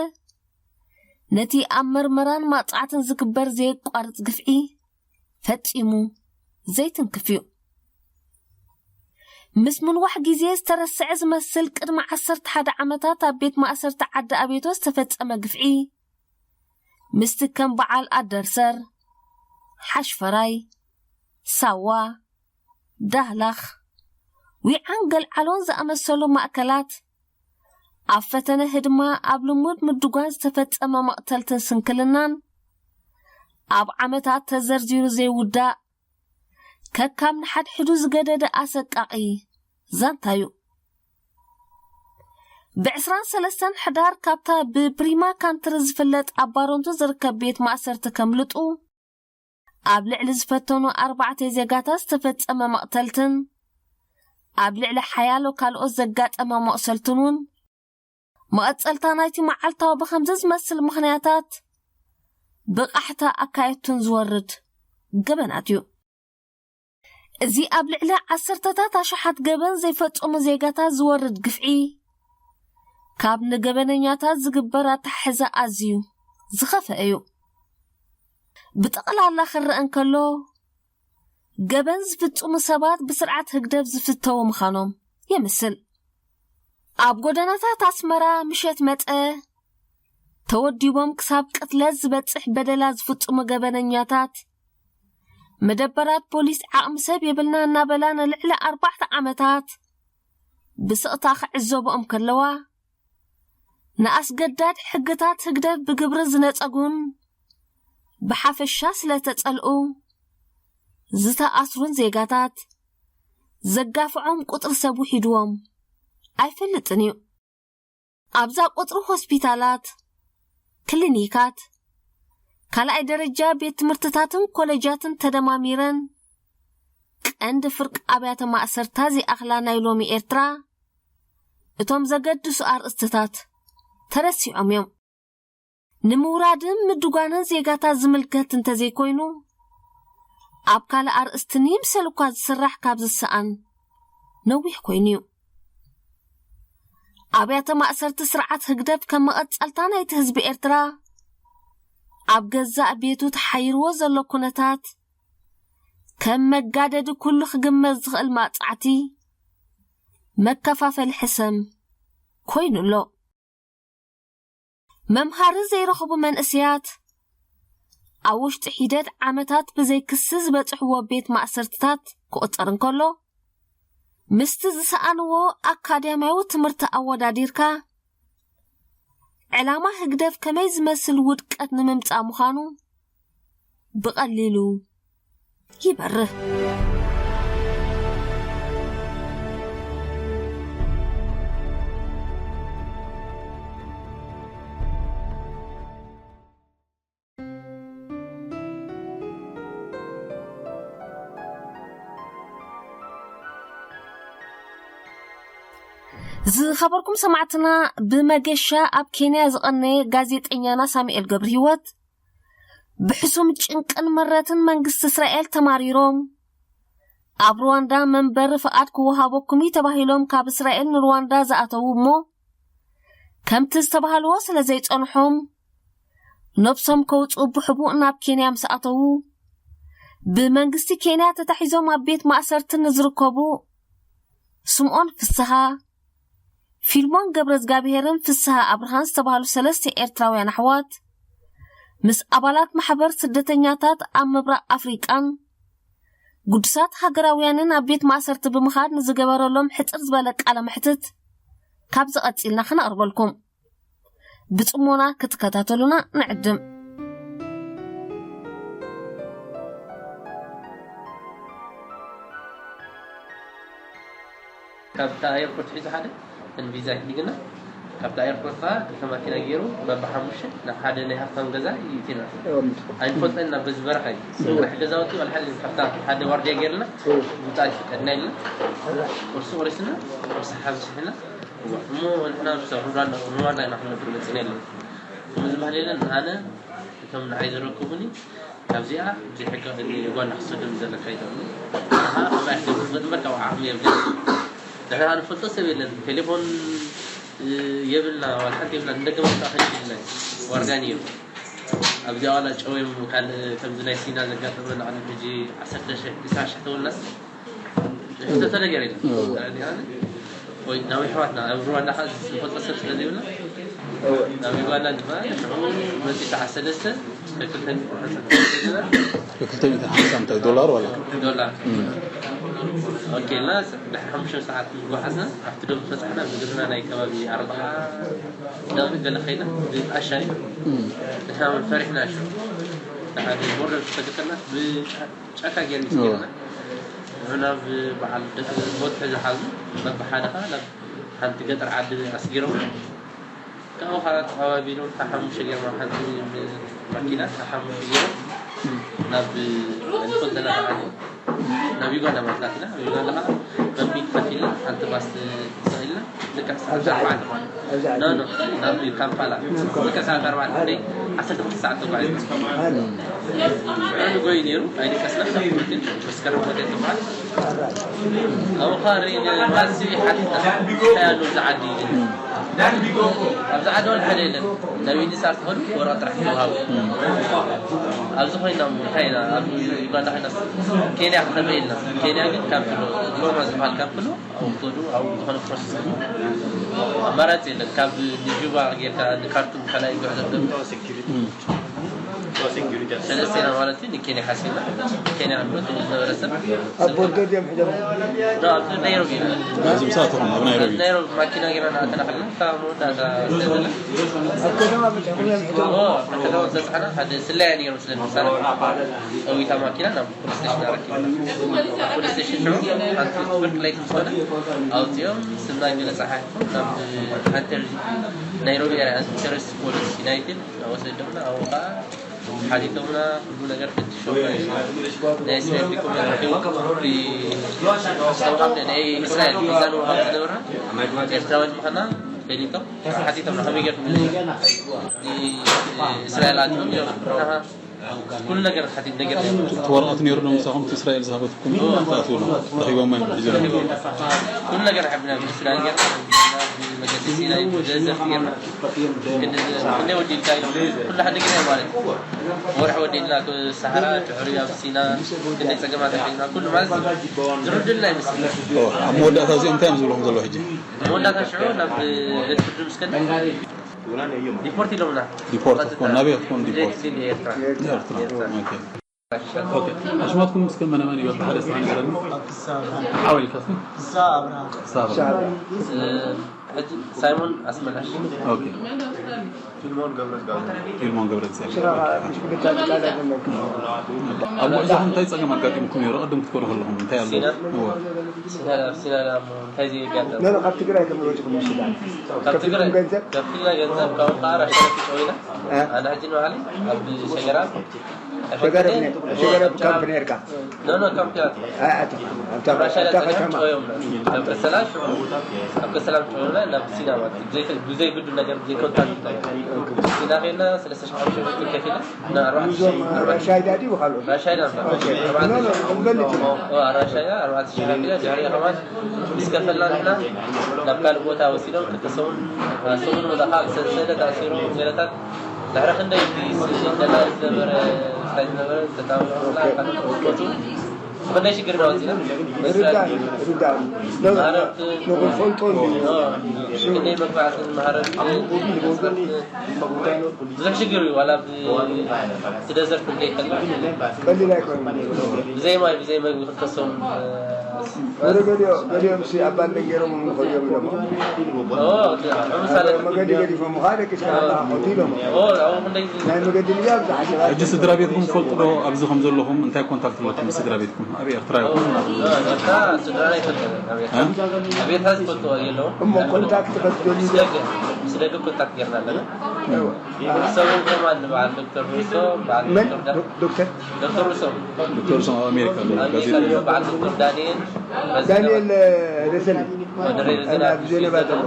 ነቲ ኣብ መርመራን ማጽዓትን ዝግበር ዘየቋርጽ ግፍዒ ፈጺሙ ዘይትንክፍ እዩ። ምስ ምንዋሕ ግዜ ዝተረስዐ ዝመስል ቅድሚ ዓሰርተ ሓደ ዓመታት ኣብ ቤት ማእሰርቲ ዓዲ ኣቤቶ ዝተፈጸመ ግፍዒ፣ ምስቲ ከም በዓል ኣደርሰር፣ ሓሽፈራይ፣ ሳዋ፣ ዳህላኽ፣ ዊዓን ገልዓሎን ዝኣመሰሉ ማእከላት፣ ኣብ ፈተነ ህድማ ኣብ ልሙድ ምድጓን ዝተፈጸመ መቕተልትን ስንክልናን፣ ኣብ ዓመታት ተዘርዚሩ ዘይውዳእ፣ ከካብ ንሓድሕዱ ዝገደደ ኣሰቃቒ ዛንታ እዩ። ብ ዕስራን ሰለስተን ሕዳር ካብታ ብፕሪማ ካንትሪ ዝፍለጥ ኣብ ባሮንቶ ዝርከብ ቤት ማእሰርቲ ከምልጡ፣ ኣብ ልዕሊ ዝፈተኑ ኣርባዕተ ዜጋታት ዝተፈጸመ መቕተልትን ኣብ ልዕሊ ሓያሎ ካልኦት ዘጋጠመ መቑሰልትን እውን፣ መቐጸልታ ናይቲ መዓልታዊ ብኸምዚ ዝመስል ምኽንያታት ብቓሕታ ኣካየድቱን ዝወርድ ገበናት እዩ። እዚ ኣብ ልዕሊ ዓሰርተታት ኣሽሓት ገበን ዘይፈጸሙ ዜጋታት ዝወርድ ግፍዒ፣ ካብ ንገበነኛታት ዝግበር ኣተሓሕዛ ኣዝዩ ዝኸፍአ እዩ። ብጠቕላላ ክረአ እንከሎ፣ ገበን ዝፍጽሙ ሰባት ብስርዓት ህግደፍ ዝፍተዉ ምዃኖም የምስል። ኣብ ጎደናታት ኣስመራ ምሸት መጸ ተወዲቦም ክሳብ ቅትለት ዝበጽሕ በደላት ዝፍጽሙ ገበነኛታት፣ መደበራት ፖሊስ ዓቕሚ ሰብ የብልና እናበላ ንልዕሊ ኣርባዕተ ዓመታት ብስቕታ ክዕዘብኦም ከለዋ፣ ንኣስገዳድ ሕግታት ህግደፍ ብግብሪ ዝነጸጉን ብሓፈሻ ስለ ተጸልኡ ዝተኣስሩን ዜጋታት ዘጋፍዖም ቁጽሪ ሰብ ውሒድዎም ኣይፈልጥን እዩ። ኣብዛ ቁጽሪ ሆስፒታላት፣ ክሊኒካት፣ ካልኣይ ደረጃ ቤት ትምህርትታትን ኮሌጃትን ተደማሚረን ቀንዲ ፍርቂ ኣብያተ ማእሰርታ ዘይኣኽላ ናይ ሎሚ ኤርትራ፣ እቶም ዘገድሱ ኣርእስትታት ተረሲዖም እዮም። ንምውራድን ምድጓንን ዜጋታት ዝምልከት እንተዘይኮይኑ፣ ኣብ ካልእ ኣርእስቲ ንይምሰል እኳ ዝስራሕ ካብ ዝሰኣን ነዊሕ ኮይኑ እዩ። ኣብያተ ማእሰርቲ ስርዓት ህግደፍ ከም መቐጸልታ ናይቲ ህዝቢ ኤርትራ፣ ኣብ ገዛእ ቤቱ ተሓይርዎ ዘሎ ኩነታት፣ ከም መጋደዲ ኩሉ ክግመት ዝኽእል ማጽዓቲ፣ መከፋፈሊ ሕሰም ኮይኑ ኣሎ። መምሃሪ ዘይረኸቡ መንእሰያት ኣብ ውሽጢ ሒደት ዓመታት ብዘይ ክሲ ዝበጽሕዎ ቤት ማእሰርትታት ክቑጸር እንከሎ፣ ምስቲ ዝሰኣንዎ ኣካዳሚያዊ ትምህርቲ ኣወዳዲርካ፣ ዕላማ ህግደፍ ከመይ ዝመስል ውድቀት ንምምጻእ ምዃኑ ብቐሊሉ ይበርህ። ዝኸበርኩም ሰማዕትና፣ ብመገሻ ኣብ ኬንያ ዝቐነየ ጋዜጠኛና ሳሙኤል ገብረ ህይወት፣ ብሕሱም ጭንቅን ምረትን መንግስቲ እስራኤል ተማሪሮም፣ ኣብ ሩዋንዳ መንበሪ ፍቓድ ክወሃበኩም እዩ ተባሂሎም ካብ እስራኤል ንሩዋንዳ ዝኣተዉ እሞ፣ ከምቲ ዝተባህልዎ ስለ ዘይጸንሖም፣ ነብሶም ከውጽኡ ብሕቡእ ናብ ኬንያ ምስ ኣተዉ፣ ብመንግስቲ ኬንያ ተታሒዞም ኣብ ቤት ማእሰርቲ ንዝርከቡ ስምኦን ፍስሃ፣ ፊልሞን ገብረዝጋብሄርን ፍስሃ ኣብርሃን ዝተባህሉ ሰለስተ ኤርትራውያን ኣሕዋት፣ ምስ ኣባላት ማሕበር ስደተኛታት ኣብ ምብራቕ ኣፍሪቃን ግዱሳት ሃገራውያንን ኣብ ቤት ማእሰርቲ ብምኻድ ንዝገበረሎም ሕጽር ዝበለ ቃለ መሕትት ካብዚ ቀጺልና ክነቕርበልኩም። ብጽሞና ክትከታተሉና ንዕድም። ካብታ ኤርፖርት ሒዙ ሓደ ንቪዛ ሒዝና፣ ካብታ ኤርፖርት ከዓ ክልተ ማኪና ገይሩ በብሓሙሽተ ናብ ሓደ ናይ ሃብታም ገዛ ይእቲና። ኣይንፈልጦን ኢና በዚ በረኻ እዩ። ስራሕ ገዛውቲ ዋላ ሓደ ካብታ ሓደ ዋርድያ ገይርና ምውፃእ ይፍቀድና ኢልና ቁርሲ ቆሪስና ቁርሲ ሓብሲሕና እሞ ንሕና ሩዋንዳ ሩዋንዳ ኢና ክንነብር መፂና የለን። ከምዚ ባህሊ የለን። ኣነ እቶም ንዓይ ዝረከቡኒ ካብዚኣ ዘይሕጋዊ ጓና ክሰደሉ ዘለካ ይተብሉ። ኣሓ ኣባይ ሕደጉ ዝመጥመር ካብ ዓቕሚ የብለ። ንሕና ንፈልጦ ሰብ የለን። ቴሌፎን የብልና ዋላ ሓንቲ የብልና ንደገ መጣ ከይብልና ዋርዳን እዮም። ኣብዚኣ ዋላ ጨወዮም ካልእ ከምዚ ናይ ሲና ዘጋጠመ ንዓለም ሕጂ ዓሰርተ ሽሕ ዕስራ ሽሕ ተወልናስ ተተነገር የለን። ወይ ናብ ኣሕዋትና ኣብ ሩዋንዳ ከዓ ዝፈልጦ ሰብ ስለ ዘይብልና ናብ ዩጋንዳ ድማ ንዑ መፂ ከዓ ሰለስተ ከክልተ ክልተ ሚእቲ ሓምሳ እንታይ ዶላር ዋላ ዶላር ኦኬ እና ድሕሪ ሓሙሽተ ሰዓት ምጓዓዝና ኣብቲ ዶብ በፃሕና ብግርና ናይ ከባቢ ኣርባዓ ደቂ ገለ ከይና ብጣሻ እዩ ንሕና ፈሪሕና ሹ ሓደ ቦርደር ተገተልና ብጫ ጫካ ገይሩ ይስገድና ንዑ ናብ በዓል ደቂ ቦትሒ ዝሓዙ በብሓደ ከዓ ናብ ሓንቲ ገጠር ዓዲ ኣስጊሮም ካብኡ ከዓ ተቐባቢሎም ሓሙሽተ ገይሮም ኣብ ሓንቲ ማኪና ሓሙሽተ ገይሮም ናብ ንፈልጠና በዓል ናብ ዩጋንዳ ማለት ኢና ናብ ዩጋንዳ ከዓ በቢት ከፊልና ሓንቲ ባስ ተሰቒልና ልክዕ ሰዓት ኣርባዕተ ማለት ኖ ኖ ናብ ካምፓላ ልክዕ ሰዓት ኣርባዕተ ዓሰርተ ክልተ ሰዓት ተጓዒዝና ንጎይ ነይሩ ኣይደቀስና መስከረም ሆቴል ትበሃል ኣብኡ ከዓ ርኢና ማሲ ሓቲትና እንታይ ኣሎ እዚ ዓዲ ኣብዚ ዓዲ ዋላ ሓደ የለን ናብ ዩኒሳር ትኸዱ ወረቐት ጥራሕ ትወሃቡ ኣብዚ ኮይና እንታይ ኢና ኣብ ዩጋንዳ ኮይና ኬንያ ክኸደ ኢልና ኬንያ ግን ካምፕ ኣሎ ዲፎማ ዝበሃል ካምፕ ኣሎ ኣብኡ ትኸዱ ኣብኡ ዝኾነ ፕሮሰስ ኣሎ ኣማራፂ የለን ካብ ንጁባ ጌርካ ንካርቱም ካልኣይ ጉዕዞ ሰለስቴና ማለት እዩ ንኬንያ ሓሲብና ኬንያ ኣሎ ዝነበረ ሰብ ኣብ ቦርደር ድዮም ሒዞም ዶ ኣብዚ ናይሮቢ እዩ ናይዚ ምሳትኹም ኣብ ናይሮቢ ናይሮቢ ማኪና ጌርና እናኣተና ከለና እታ መወዳእታ ሰብ ዘላ ኣብ ከተማ በፂሕኩም እዮም ሒዞም ኦ፣ ኣብ ከተማ ዘፅሓና ሓደ ስለያ ነይሮም ስለ ንሳና ፀዊታ ማኪና ናብ ፖሊስ ስቴሽን ኣረኪብና ፖሊስ ስቴሽን ንዑ ሓንቲ ትምህርት ለይቲ ምስ ኾነ ኣውፂኦም ስምና ገለ ፀሓሕኩም ናብ ኣንተር ናይሮቢ ኤርያ ኣንተርስ ፖሊስ ዩናይትድ ናወሰደምና ኣብኡ ከዓ ሓቲቶምና ኩሉ ነገር ፈቲሾም ናይ እስራኤል ዲኮመንት ሂቡ ናይ እስራኤል ቪዛ ንምሃብ ዝነበርና ኤርትራውያን ምዃንና ፈሊጦም ሓቲቶምና ከመይ ጌርኩም እስራኤል ኣትዮም ኢሎም ኩሉ ነገር ሓቲት ነገር እቲ ወረቐት ነይሩ ዶ ምሳኹም? እቲ እስራኤል ዝሃበትኩም ትኣትውሉ ረኺቦሞ እዮም ሒዞም። ኩሉ ነገር ሓቢና ብእስራኤል ገር መገዲ ሲናይ ብደዘርት ገርና ክንደይ ወዲልካ ኢሎም ኩሉ ሓደ ግዜ ማለት እዩ። ወርሒ ወዲልና ሰሃራ ድሕሪ ኣብ ሲና ክንደይ ፀገማት ኣሕሊፍና ኩሉ ማለት ዝርድልና ይመስል። ኣብ መወዳእታ እዚኦም እንታይ እዮም ዝብልኹም ዘለዉ ሕጂ? መወዳእታ ሽዑ ናብ ቤት ፍርዲ ምስ ከድና ዲፖርት ኢሎምና። ዲፖርት ክትኮን ናበይ ክትኮን ዲፖርት? ኤርትራ። ኤርትራ። ኦኬ። ኦኬ። ኣሽማትኩም እስከ መነ መን እዩ? ሓደ ስማ ንገረኒ። ሓወይ ከስም? ሳብራ። ሳብራ። ሕጂ ሳይሞን ኣስመላሽ። ኦኬ። ፊልሞን ገብረእግዚኣብሔር። ኣብ ጉዕዞኹም እንታይ ጸገም ኣጋጢሙኩም ነይሩ? ቅድም ክትከዱ ከለኹም እንታይ ኣሎ? ሲና ሲና እንታይ ዘየጋጠም? ኖ ካብ ትግራይ ተመረጭኩም ይችላል። ካብ ትግራይ ከፊልና ገንዘብ ካብ ራሻ ሸዊና ኣነ ሕጂ ንባዕለይ ኣብ ሸገራ ሸገረብ ሸገረብ ካምፕ ነርካ ኖ ኖ ካምፕ ያት ኣታ ኣታ ከተማ ጨወዮም ኣብ ከሰላ ሽዑ ኣብ ከሰላ ጨወዮምና ናብ ሲና ማለት ብዘይ ብዘይ ግዱ ነገር ብዘይ ኮንታክት ሲና ኸይና ሰለስተ ሺሕ ሓሙሽተ መቶ ከፊልና ንኣርባዕተ ሺሕ ራሻይዳ ድዩ ካልኦ ራሻይዳ ኖ ኖ ትፈልጥ ራሻይዳ ኣርባዕተ ሺሕ ከፊልና ድሕሪኡ ከማን ምስ ከፈልና ንሕና ናብ ካልእ ቦታ ወሲዶም ክልተ ሰሙን ሰሙን ወላ ካብ ሰንሰለት ኣሲሮም ሰለታት ድሕሪ ክንደይ እቲ ደላሊ ዝነበረ እንታይ ዝነበረ ተታወላ ካልኦት ክመፁ ብክንደይ ሽግር ኢና ወፂና ርዳእ ርዳእ ማህረብቲ ንኽፈልጦ እንድዩ ክንደይ መግባዕትን ማህረብቲ ብዙሕ ሽግር እዩ ዋላ እቲ ደዘርት ክንደይ ከላ ቀሊል ኣይኮነ ብዘይ ማይ ብዘይ መግቢ ክልተ ሰሙን ገሊኦም ሲ ኣባል ገይሮም ንኸድዮም ኢሎም ምሳሌ መገዲ ገዲፎም ከዓ ደቂስካ ኣለካ ኮቲ ኢሎም ናይ መገዲ ልያ ብዝሓሸ ሕጂ ስድራ ቤትኩም ትፈልጡ ዶ ኣብዚ ከም ዘለኹም እንታይ ኮንታክት ኣለኩም ምስ ስድራ ቤትኩም ኣብ ኤርትራ ይኹን ስድራ ናይ ፈልጠ ኣብ ኤርትራ ዝፈልጥዎ የለውም እሞ ኮንታክት ከትደልዩ ዶ ምስ ደገ ኮንታክት ጌርና ኣለና ሰብን ከማን በዓል ዶክተር ሩሶ በዓል መን ዶክተር ዳ- ዶ- ዶክተር ዶክተር ሩሶ ዶክተር ሩሶም ኣብ ኣሜሪካ ኣለዉ ኣብ ጋዜጠኛ ሜዲካ በዓል ዶክተር ዳንኤል ዳንኤል ደሰለ ወደሬ ኣብ ጀነባ ዘሎ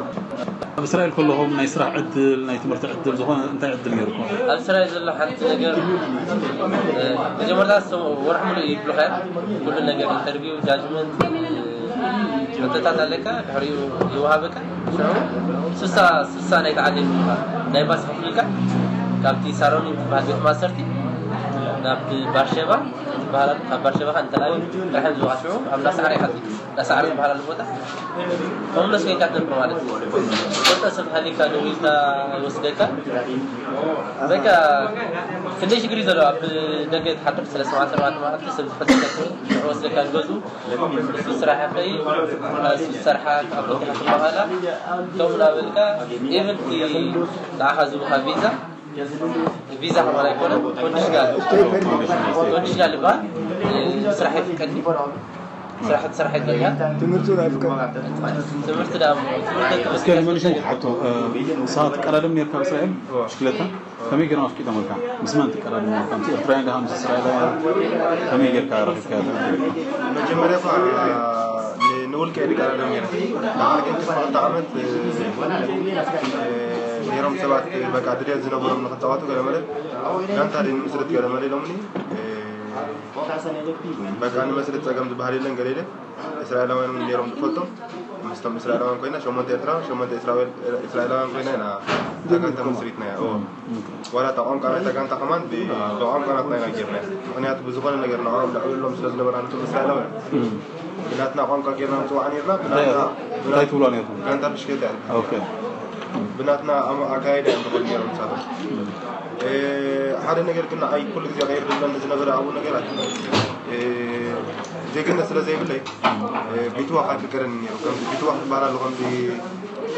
ኣብ እስራኤል ከለኹም ናይ ስራሕ ዕድል ናይ ትምህርቲ ዕድል ዝኾነ እንታይ ዕድል ነይርኩም ኣብ እስራኤል ዘሎ ሓንቲ ነገር እ፣ መጀመርታ ዝተም- ወርሒ ሙሉእ ይብሉኻ እዮም ኩሉ ነገር ኢንተርቪው ጃጅመንት ሕቶታት ኣለካ ድሕሪኡ ይወሃበካ ሽዑ ስሳ ስሳ ናይ ተዓደል ናይ ባስ ከፍልካ ካብቲ ሳሮኒ ትበሃል ቤት ማስተርቲ ናብቲ ባርሸባ ትበሃል ካብ ባርሸባ ከ ንተላሊ ጥራሕ ዝዋ ሽዑ ኣብ ናሳዕራ ይሓት ናሳዕራ ዝበሃል ኣሎ ቦታ ሆምለስ ኮይንካ ትነብር ማለት እዩ ወጣ ሰብ ሃሊካ ደው ኢልካ ይወስደካ በቃ ክንደይ ሽግር እዩ ዘሎ ኣብ ደገ ትሓድር ስለ ሰብዓተ ኣርባዕተ መዓልቲ ሰብ ዝፈትካ ሽዑ ወስደካ ገዙ እሱ ስራሕ ከይ እሱ ዝሰርሓ ካብ ቦታ ክትመሃላ ከምኡ እናበልካ ኢቨን እቲ ንዓኻ ዝቡኻ ቪዛ ቪዛ ከማን ኣይኮነ ኮንዲሽናል ኮንዲሽናል ይበሃል ስራሕ ይፍቀድኒ ስራሕ ትሰርሕ ይዘልካ ትምህርቱ ኣይፍቀድ ትምህርቲ ዳ ትምህርቲ እስከ ንመንሽን ክሓቶ ንስኻ ትቀዳደም ነርካ ኣብ እስራኤል ብሽክለታ ከመይ ገይሮም ኣፍቂዶምልካ ምስ መን ትቀዳደም ነርካ ምስ ኤርትራውያን ዲኻ ምስ እስራኤላውያን ከመይ ጌርካ ረኺብካዮ መጀመርያ እኳ ንውልቀ ድቀዳደም ነረ ንዓል ግን ክልተ ዓመት ነይሮም ሰባት በቃ ድልየት ዝነበሮም ንክፃወቱ ገለመለ ጋንታ ድንምስርት ገለመለ ኢሎምኒ በቃ ንመስርት ፀገም ዝበሃል የለን ገለ ኢለ እስራኤላውያን እውን ነይሮም ዝፈልጦም ምስቶም እስራኤላውያን ኮይና ሸሞንተ ኤርትራ ሸሞንተ እስራኤላውያን ኮይና ኢና እታ ጋንታ መስሪትና እያ ዋላ እታ ቋንቋ ናይታ ጋንታ ከማን ብቋንቋ ናትና ኢና ጌርና ምክንያቱ ብዝኾነ ነገር ንዕኦም ልዕብሎም ስለ ዝነበራ ነቶም እስራኤላውያን ብናትና ቋንቋ ጌርና ንፅዋዕ ነርና እንታይ ትብሎ ነርኩም ጋንታ ብሽክሌታ እያ ብናትና ኣካይዳ እዮም ዝኸዱ ነሮም ንሳቶም ሓደ ነገር ግን ንዓይ ኩሉ ግዜ ቀይር ዝብለኒ ዝነበረ ኣብኡ ነገራት ዜግነት ስለ ዘይብለይ ቢትዋ ካትልከረኒ ነሩ ከምዚ ቢትዋ ክበሃል ኣሎ ከምዚ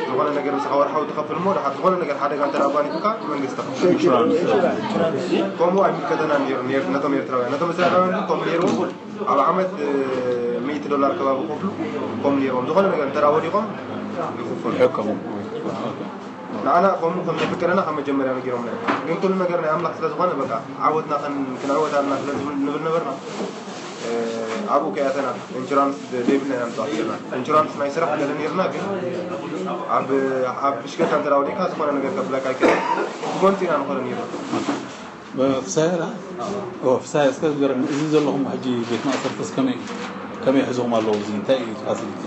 ዝኾነ ነገር ምሳኻ ወርሓዊ ትኸፍል እሞ ድሓር ዝኾነ ነገር ሓደጋ እንተ ኣጓኒፉካ መንግስቲ ተኸፍል ከምኡ ኣይምልከተና ነሩ ነቶም ኤርትራውያን ነቶም እስራኤላውያን ግን ከምኡ ነሩ ኣብ ዓመት ሚእቲ ዶላር ከባቢ ከፍሉ ከምኡ ነርዎም ዝኾነ ነገር እንተ ወዲቖም ይኽፈሉ ንዓና ከምኡ ከም ዘፍቀደና ካብ መጀመርያ ነጊሮምና እዮም ግን ኩሉ ነገር ናይ ኣምላኽ ስለ ዝኾነ በቃ ዓወትና ክንዕወት ኣለና ስለ ንብል ነበርና ኣብኡ ከያተና ኢንሹራንስ ዘይብልና ኢና ምፅዋት ጌርና ኢንሹራንስ ናይ ስራሕ ገለ ኔርና ግን ኣብ ብሽከታ እንተ ወዲእካ ዝኾነ ነገር ከፍለካ ኣይክእል ብጎንፂ ኢና ንኾነ ኔርና ፍሳሄ ዳ? ኦ፣ ፍሳሄ፣ እስከ ንገረኒ፣ እዚ ዘለኹም ሕጂ ቤት ማእሰርትስ ከመይ እዩ? ከመይ ሒዝኹም ኣለዉ? እዚ እንታይ እዩ እቲ ፋሲሊቲ?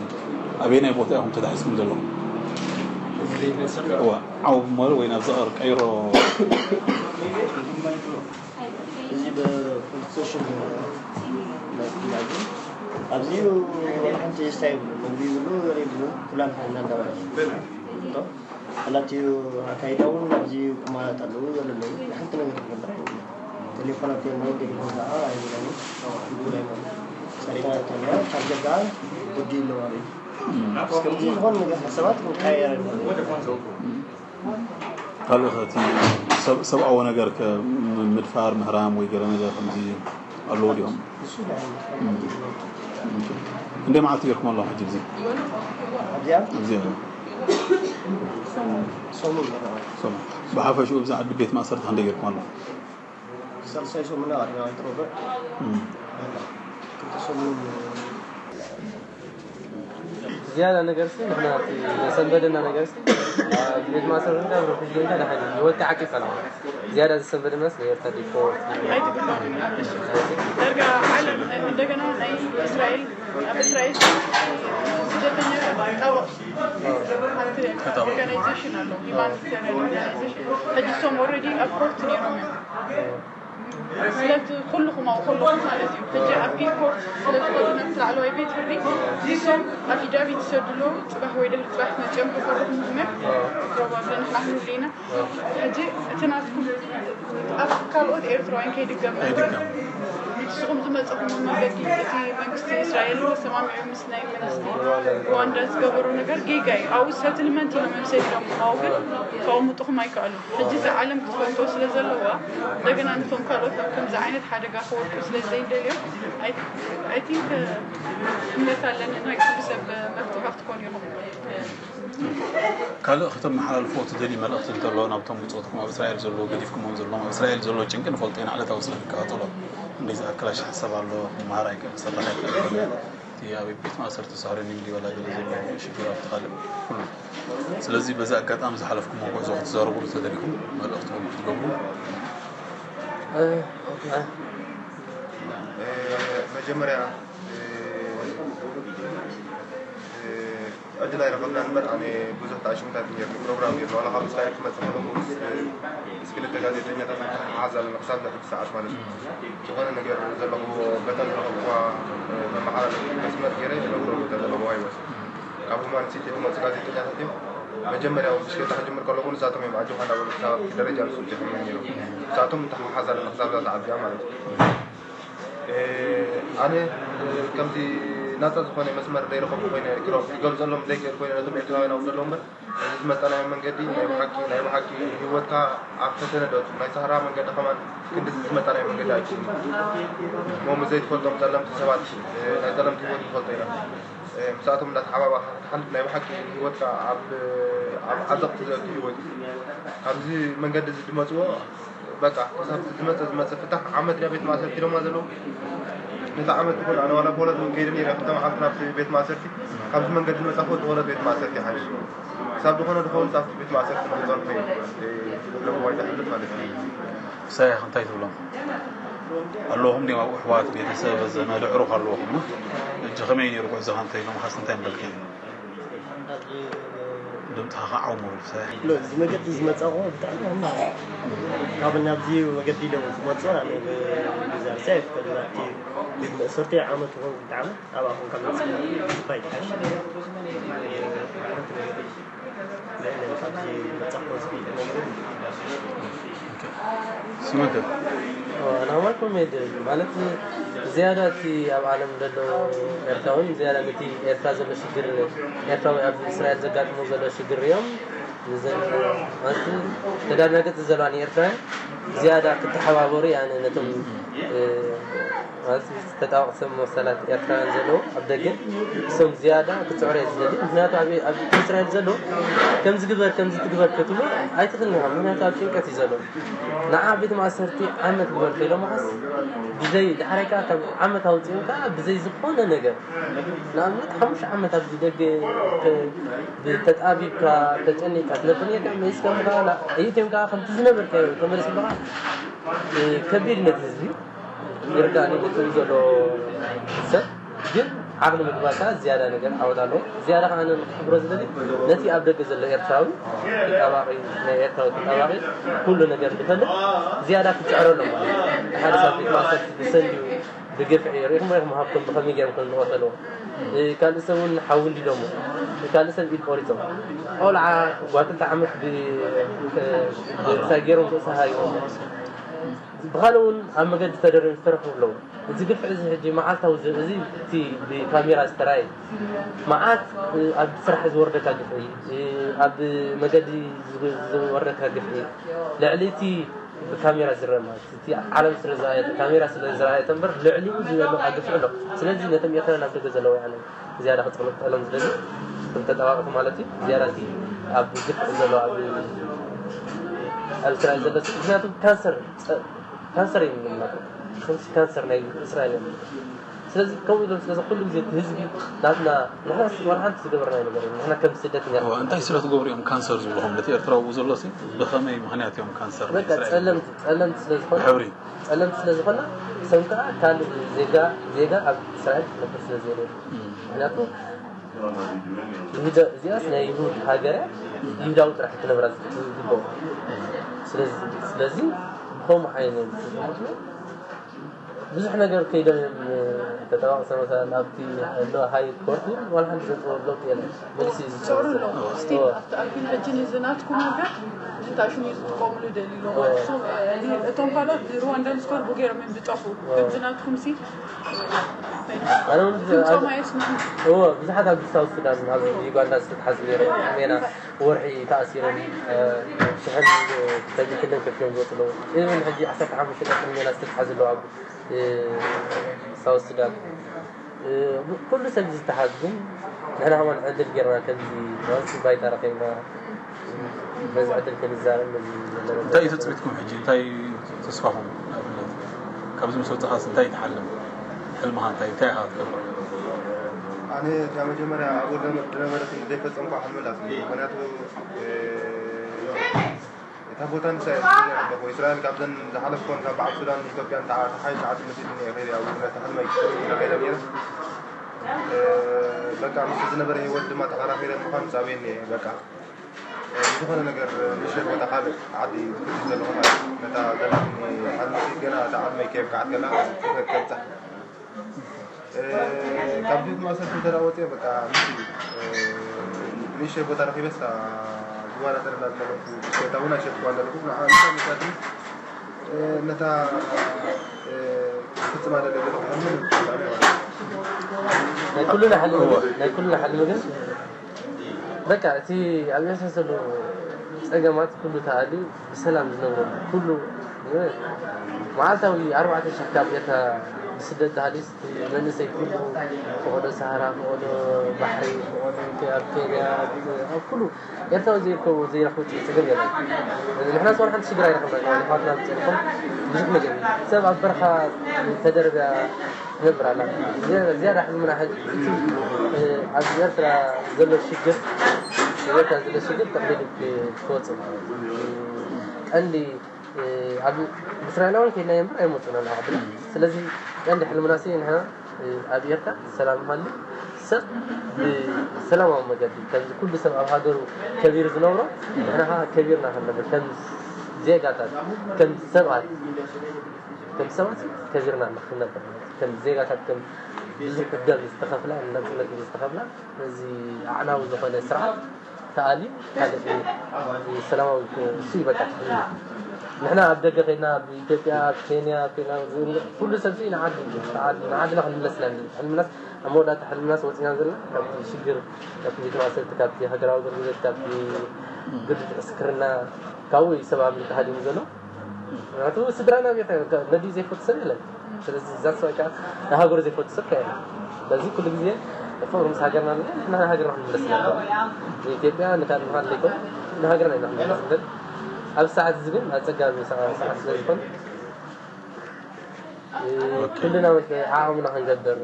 ኣበየናይ ቦታ ኢኹም ተታሒዝኩም ዘለኹም? እዋ፣ ዓው እሞ ወይ ናብ ዝቐር ቀይሮ። እዚ ብፖሊስ ስቴሽን መኪና እዩ። ኣብዚ ሓንቲ ስታይ ይብሉ፣ ምግቢ ይብሉ፣ ወረ ይብሉ፣ ኩላን ሓይልና እንዳበላ። ኣላትዩ ኣካይዳ እውን ኣብዚ ቁማራት ኣለዉ ዘለዉ ሓንቲ ነገር ክገብር ኣይብሉ። ቴሌፎናት የለን፣ ቴሌፎን ከዓ ኣይብለን። ይብሉ ኣይብሉ። ሰሪቕና እንተለና ቻርጀር ከዓ ወዲ ይለዋሉ። እስከ እዚ ዝኾነ ነገር ሓሳባት ክንቀያየር። ካልኦት እቲ ሰብ-፣ ሰብኣዊ ነገር ከ ም-፣ ምድፋር፣ ምህራም ወይ ገለ ነገር ከምዚ ኣለዎ ድዮም? እሱ ደሓን። እም። እንደ መዓልቲ ጌርኩም ኣለኹም ሕጂ እዚ? ኣብዚኣ? ኣብዚ ኣሎ። ሰሙን። ሰሙን። ብሓፈሽኡ ኣብዚ ዓዲ ቤት ማእሰርቲ ክንደይ ጌርኩም ኣለኹም? ሳልሳይ ሰሙን ኢና ቀሪብና፣ ኣይትረብዕ። እም። ክልተ ሰሙን። ዝያዳ ነገርሲ ንሕና እቲ ዘሰንበደና ነገርሲ ኣብ ቤት ማእሰርቲ እንዳ ረፉጂ እንዳ ደሓን እዩ። ህይወትካ ዓቂብካ ኣለኻ። ዝያዳ ዘሰንበደናስ ናይ ኤርትራ ዲፖርት። ኣይትግባእ። ዳርጋ ዓለም እንደገና ናይ እስራኤል፣ ኣብ እስራኤል ስደተኛታት ጣበቕ ሓንቲ ኦርጋናይዜሽን ኣሎ፣ ሂማኒታሪያን ኦርጋናይዜሽን። ሕጂ እሶም ኦልሬዲ ኣብ ኮርት ነይሮም እዮም። ስለቲ ኩልኹም ኣብኡ ከለኹም ማለት እዩ። ሕጂ ኣፒል ኮርት ስለ ዝኾነ ናብቲ ላዕለዋይ ቤት ፍርዲ እሶም ኣፊዳቪት ይሰዱ ኣለዉ። ጽባሕ ወይ ድሕሪ ጽባሕ መጺኦም ክፈርድኹም እዮም። ፕሮባብሊ ንሕና ክንህሉ ኢና። ሕጂ እቲ ናትኩም ኣብ ካልኦት ኤርትራውያን ከይድገም። ከይድገም። ንስኹም ዝመጸኹም መንገዲ፣ እቲ መንግስቲ እስራኤል ተሰማሚዑ ምስ ናይ መንግስቲ ሩዋንዳ ዝገበሮ ነገር ጌጋ እዩ። ኣብኡ ሰትልመንት ኢሎም እዮም ሰዲዶም። ኣብኡ ግን ከቐምጡኹም ኣይከኣሉን። ሕጂ እዛ ዓለም ክትፈልጦ ስለ ዘለዋ፣ እንደገና ነቶም ካልኦት ኣብ ከምዚ ዓይነት ሓደጋ ክወድቁ ስለ ዘይደልዮም፣ ኣይ፣ ኣይ ቲንክ እምነት ኣለኒ ናይ ኩሉ ሰብ መፍትሒ ክትኮኑ ኢኹም። ካልእ ከተመሓላልፎ ትደልዩ መልእኽቲ እንተሎ ናብቶም ብጾትኩም ኣብ እስራኤል ዘለዉ፣ ገዲፍኩሞም ዘለኹም፣ ኣብ እስራኤል ዘሎ ጭንቂ ንፈልጦ ኢና፣ ዕለታዊ ስራሕ ንከታተሎ። ክንደይ ዝኣክል ኣሽሓ ሰብ ኣሎ፣ ክመሃር ኣይክእል፣ ክሰርሕ ኣይክእል። እቲ ኣብ ቤት ማእሰርቲ ሳህረኒ እንዲበላ ገለ ዘሎ ሽግር ኣብቲ ካልእ ኩሉ። ስለዚ በዚ ኣጋጣሚ ዝሓለፍኩሞ ጉዕዞ ክትዛረቡሉ ተደሊኹም መልእኽትኹም ክትገብሩ። እ፣ እ፣ መጀመርያ፣ እ፣ እ፣ ዕድል ኣይረኸብናን እምበር፣ ኣነ ብዙሕ ተዓሽሙታት ነይርኒ፣ ፕሮግራም ነይርኒ። ዋላ ካብ እስራኤል ክመጽእ ከለኹ ምስ፣ ምስ ክልተ ጋዜጠኛታት ንተሓሓዝ ኣለና፣ ክሳብ ሕጂ ሰዓት ማለት እዩ። ዝኾነ ነገር ዘለኽዎ፣ በተን ዝረኸብኩዋ፣ እ፣ መመሓላለፊ መስመር ገይረ፣ ነግሮም፣ በተን ዘለኽዎ ኣይወጽእ። ካብ ሁማን ሲቲ ዝመጹ ጋዜጠኛታት እዮም። መጀመርያ እውን ብሽክለታ ክጅምር ከለኹ ንሳቶም እዮም ኣጆኻ እንዳበሉ ክሳብ ኣብቲ ደረጃ ንሱ ጀምሩ ነይሮም። ንሳቶም ንተሓሓዝ ኣለና ክሳብ እዛ ሰዓት እዚኣ ማለት እዩ። እ፣ ኣነ፣ እ፣ ከምቲ ናጻ ዝኾነ መስመር ዘይረኸብኩ ኮይነ ክረ-፣ ክገልጸሎም ዘይክእል ኮይነ ነቶም ኤርትራውያን ኣብኡ ዘለዉ እምበር፣ እዚ ዝመጻናዮ መንገዲ ናይ ብሓቂ፣ ናይ ብሓቂ ህይወትካ ኣብ ፈተነ ደቱ ናይ ሳህራ መንገዲ ከማን ክንዲ ዝመጻናዮ መንገዲ ኣይኮነን። እሞ ምስ ዘይትፈልጦም ጸለምቲ ሰባት፣ እ፣ ናይ ጸለምቲ ህይወት ንፈልጦ ኢና። እ፣ ምስኣቶም እንዳተሓባበርካ ክትሓልፍ ናይ ብሓቂ ህይወትካ ኣብ፣ ኣብ ዓዘቕቲ ዘእቱ ህይወት እዩ። ካብዚ መንገዲ እዚ ዝመጽዎ በቃ፣ ክሳብ ዝመጸ፣ ዝመጸ ፍታሕ ዓመት ድያ ቤት ማእሰርቲ ኢሎማ ዘለዉ። ነቲ ዓመት ይኹን ኣነ ዋላ ብወለድ እውን ከይደ ነይረ፣ ክልተ መዓልቲ ናብቲ ቤት ማእሰርቲ። ካብዚ መንገዲ ዝመጻ ክወ-፣ ወለድ ቤት ማእሰርቲ ይሓይሽ። ክሳብ ዝኾነ ድኸውን ኣብቲ ቤት ማእሰርቲ ክጸንሑ እዩ፣ እ፣ ለብዋይ ዝሓልፍ ማለት እዩ። ምሳይ እንታይ ትብሎም ኣለኹም? ድዮም ኣብኡ ኣሕዋት፣ ቤተሰብ፣ ዘመድ፣ ኣዕሩኽ ኣለኹም? ሕጂ ከመይ ነይሩ ጉዕዞኻ? እንታይ ኢሎምኻስ እንታይ ምበልካ? ድምፅኻ ከዓ ዓው ምበል፣ ምሳይ። ሎ፣ እዚ መገዲ ዝመፃኹ ብጣዕሚ ሕማቕ እዩ። ካብ ናብዚ መገዲ ኢሎም ዝመፁ፣ ኣነ ብ-፣ ብዛርሳ ይፍቀድ ናብቲ ቤት መእሰርቲ ዓመት ይኹን ክልተ ዓመት ኣብኣ ኮንካ መፅእ ምፅባይ ይሓይሽ። ካብዚ መጻእኮ ዝኽእል ነገር። ስምከ? ኣና ማልኮም ሜድ ማለት ዝያዳ እቲ ኣብ ዓለም ዘሎ ኤርትራውን ዝያዳ ነቲ ኤርትራ ዘሎ ሽግር፣ ኤርትራዊ ኣብ እስራኤል ዘጋጥሞ ዘሎ ሽግር እዮም። ንዘን ማለት ተዳናገጽ ዘለዋ ንኤርትራውያን ዝያዳ ክተሓባበሩ፣ ያነ ነቶም፣ እ፣ ተጣዋቕ ሰብ መሰላት ኤርትራውያን ዘለዉ ኣብ ደገ እሶም ዝያዳ ክፅዕሮ እየ ዝደሊ። ምክንያቱ ኣብ ኣብ እስራኤል ዘለዉ ከምዚ ግበር ከምዚ ትግበር ክትብሉ ኣይትኽእልን ኢኻ። ምክንያቱ ኣብ ጭንቀት እዩ ዘለዉ። ንዓ ቤት ማእሰርቲ ዓመት ግበር ከይሎምኻስ ብዘይ ዳሕራይ ከዓ ካብ ዓመት ኣውፅኦም ከዓ ብዘይ ዝኾነ ነገር ንኣብነት ሓሙሽተ ዓመት ኣብዚ ደገ ተጣቢብካ ተጨኒቅካ ትነብር ነርካ መይስ ከም ከዓ እይትዮም ከዓ ከምቲ ዝነበርካዮ ተመለስ በኻ። ከቢድ ነቲ ህዝቢ ይርዳእኒ ነቲ ዘሎ ሰብ ግን ዓቕሊ ምግባርካ ዝያዳ ነገር ዓወት ኣለዎ። ዝያዳ ከዓ ኣነ ክሕብሮ ዝደሊ ነቲ ኣብ ደገ ዘሎ ኤርትራዊ ተጣባቂ ናይ ኤርትራዊ ተጣባቂ ኩሉ ነገር ዝፈልጥ ዝያዳ ክፅዕረሎም ማለት ሓደ ሰብ ቤት ማእሰርቲ ብሰንድዩ ብግፍዒ ሪኢኹም ሪኢኹም ሃብቶም ብኸመይ ገይሮም ከም ዝቐተልዎ ካልእ ሰብ እውን ሓዊ እንዲዶሞ ካልእ ሰብ ኢድ ቆሪፆም ቆልዓ ጓል ክልተ ዓመት ብሳይ ገይሮም ርእሳ ሃይዎም ብኻልእ እውን ኣብ መገዲ ተደሪም ዝተረፉ ኣለዉ። እዚ ግፍዒ እዚ ሕጂ መዓልታዊ እዚ እቲ ብካሜራ ዝተራእየ መዓት ኣብ ስራሕ ዝወርደካ ግፍዒ ኣብ መገዲ ዝወርደካ ግፍዒ ልዕሊ እቲ ብካሜራ ዝረአ ማለት እቲ ዓለም ስለ ዝረኣየት ካሜራ ስለ ዝረኣየት እምበር ልዕሊኡ ዝበለካ ግፍዒ ኣሎ። ስለዚ ነቶም ኤርትራውያን ኣብ ደገ ዘለዉ ያነ ዝያዳ ክፀለጠሎም ዝደሊ እቶም ተጠባበቕቲ ማለት እዩ። ዝያዳ እቲ ኣብ ግፍዒ ዘሎ ኣብ ኣብ እስራኤል ዘሎ ምክንያቱ ካንሰር ካንሰር እዩ ዝብለና ከምዚ ካንሰር ናይ እስራኤል እዮም። ስለዚ ከምኡ ኢሎም ስለዚ ኩሉ ግዜ እቲ ህዝቢ ናትና ንሕና ወላ ሓንቲ ዝገበርናዮ ነገር የለን። ንሕና ከም ስደተኛ እዋ፣ እንታይ ስለ ትገብሩ እዮም ካንሰር ዝብልኹም? ነቲ ኤርትራዊ ዘሎ ሲ ብኸመይ ምኽንያት እዮም ካንሰር ናይ በቃ እስራኤል ጸለምቲ ጸለምቲ ስለ ዝኾነ ብሕብሪ? ጸለምቲ ስለ ዝኾነ እሶም ከዓ ካልእ ዜጋ ዜጋ ኣብ እስራኤል ክነብር ስለ ዘይደልዩ እም። ምክንያቱ ይሁዳ እዚኣስ ናይ ይሁድ ሃገር እያ። ይሁዳዊ ጥራሕ ክትነብራ ዝግበኦ ስለዚ ስለዚ ብኸምኡ ዓይነት ብዙሕ ነገር ከይዶም እዮም ተጠባቕሰ መሰለን ኣብቲ ኣሎ ሃይ ኮርት ዋላ ሓንቲ ዘጥበብ ለውጢ የለን። መልሲ እዩ ዝፅዕሩ ዝፅዕሩ ኣለዉ። ኣለዉ። ስቲል እዎ። ኣብቲ ኣልፊን ሕጂ ንዚ ናትኩም ነገር እንታይ ሽሙ እዩ ዝጥቀምሉ ይደልዩ ኣለዉ እዎ። ማለት እሶም እቶም ካልኦት ሩዋንዳን ስኮር ቡጌሮም እዮም ዝጠፍኡ እዎ። ከምዚ ናትኩም ሲ ኣነ እውን ድምፆም ኣብ- ኣየስምዑን እዎ ብዙሓት ኣብ ሳውት ሱዳን ኣብ ዩጋንዳ ዝተትሓዙ ነይሮም ሜና ወርሒ ተኣሲሮም ሽሕን ተሚትለን ከፊሎም ዝወፁ ኣለዉ ኢቨን ሕጂ ዓሰርተ ሓሙሽተ ቀን ሜና ዝተትሓዙ ኣለዉ ኣብ ሳውት ሱዳን ኩሉ ሰብ ዝተሓዝ ግን ንሕና ከማን ዕድል ጌርና ከምዚ ናንሲ ባይታ ረኺብና በዚ ዕድል ክንዛረብ ነዚ ዘለና እንታይ እዩ ትፅቢትኩም ሕጂ እንታይ እዩ ተስፋኹም ንኣብነት ካብዚ ምስ ወፃኻስ እንታይ ትሓልም ሕልምኻ እንታይ እንታይ ኢኻ ትገብር ኣነ እታ መጀመርያ ኣብኡ ዝነበረትን ዘይፈፀምኳ ሕልሚ ኣላትኒ ምክንያቱ እታ ቦታ ንሳ እየ ኣለኹ እስራኤል ካብዘን ዝሓለፍኮን ካብ በዓል ሱዳን ኢትዮጵያን ተሓይሽ ዓዲ መሲልኒ እየ ከይደ ኣብኡ ነቲ ሕልመይ ክሰሩ ኢለ ከይደ ነይረ በቃ ምስ ዝነበረ ህይወት ድማ ተኸራኺረ ምዃን ምስ ኣብየኒ እየ በቃ ዝኾነ ነገር ንእሽተይ ቦታ ካልእ ዓዲ ዝፍትን ዘለኹ ማለት እዩ። ነታ ዘላትኒ ዓድመይቲ ገና እታ ዓድመይ ከየብቅዓት ከላ ክፈት ከብጻሕ። እ፣ ካብ ቤት ማእሰርቲ እንተ ደኣ ወጺአ በቃ ምስ፣ እ፣ ንእሽተይ ቦታ ረኺበስ ዝዋዳደረላ ዝነበርኩ ብሽክለታ እውን ኣይሸጥኩዋን ዘለኹ። ንዓ ንሳ መሳትኒ፣ እ፣ ነታ፣ እ፣ ክፍጽማ ደለ ዘለኹ ሕልሚ ንፍጻሜ ማለት እዩ። ናይ ኩሉና ሕልሚ ግን፣ ናይ ኩሉና ሕልሚ ግን በቃ እቲ ኣብ ኤርትራ ዘሎ ጸገማት ኩሉ ተኣልዩ ብሰላም ዝነብረሉ ኩሉ መዓልታዊ ኣርባዕተ ሽሕ ካብ ኤርትራ ብስደት ተሃልዩስ እቲ መንእሰይ ኩሉ ፈቐዶ ሰሃራ፣ ፈቐዶ ባሕሪ፣ ፈቐዶ ኣብ ኬንያ፣ ኣብ ኩሉ ኤርትራዊ ዘይርከቦ ዘይረኽቦ ጸገም የለን። ንሕና ዝኾነ ሓንቲ ሽግር ኣይረኸብና ኣሕዋትና ዝጸንሖም ብዙሕ ነገር እዩ። ሰብ ኣብ በረኻ ተደርብያ ትነብር ኣላ። ዝያዳ ዝያዳ ሕልምና ሕጂ እቲ ኣብ ኤርትራ ዘሎ ሽግር ኣብ ኤርትራ ዘሎ ሽግር ጠቕሊሉ ክወፅእ ማለት እዩ። ቀንዲ ኣብ እስራኤላውያን ከይድናዮ እምበር ኣይመፁናን ኣብ ዓድና። ስለዚ ቀንዲ ሕልምና ሲ ንሕና ኣብ ኤርትራ ሰላም ሃሉ ሰብ ብሰላማዊ መገዲ ከምዚ ኩሉ ሰብ ኣብ ሃገሩ ከቢሩ ዝነብሮ ንሕና ከዓ ከቢርና ክንነብር ከም ዜጋታት ከም ሰባት ከም ሰባት ከቢርና ንክነብር ማለት እዩ። ከም ዜጋታት ከም ብዙሕ ደም ዝተኸፍላ ናፅነት ዝተኸፍላ እዚ ኣዕናዊ ዝኾነ ስርዓት ተኣልዩ ካልእ ሰላማዊ እሱ እዩ በቃ ትሕልሚ ንሕና ኣብ ደገ ከይድና ኣብ ኢትዮጵያ ኣብ ኬንያ ኮይና ኩሉ ሰብ ንዓዲ ንዓድና ክንምለስ ኢና ንብል ሕልምናስ ኣብ መወዳእታ ሕልምናስ ወፂና ዘለና ካብቲ ሽግር ካብቲ ቤት ማእሰርቲ ካብቲ ሃገራዊ ኣገልግሎት ካብቲ ግዱድ ዕስክርና ካብኡ እዩ ሰብ ኣምሊጡ ሃዲሙ ዘሎ ምክንያቱ ስድራና ቤት ነዲ ዘይፈቱ ሰብ የለን ስለዚ እዛ ሰብ ከዓ ንሃገሩ ዘይፈቱ ሰብ ከ የለን። ስለዚ ኩሉ ግዜ ፍቕሩ ምስ ሃገርና ንብል፣ ንሃገርና ክንምለስ ኣለና። ንኢትዮጵያ ንካል ምዃን ዘይኮን ንሃገርና ኢና ክንምለስ ንብል። ኣብ ሰዓት እዚ ግን ኣጸጋሚ ሰዓ- ሰዓት ስለ ዝኾነ ኩልና መስ- ዓቕምና ክንገብር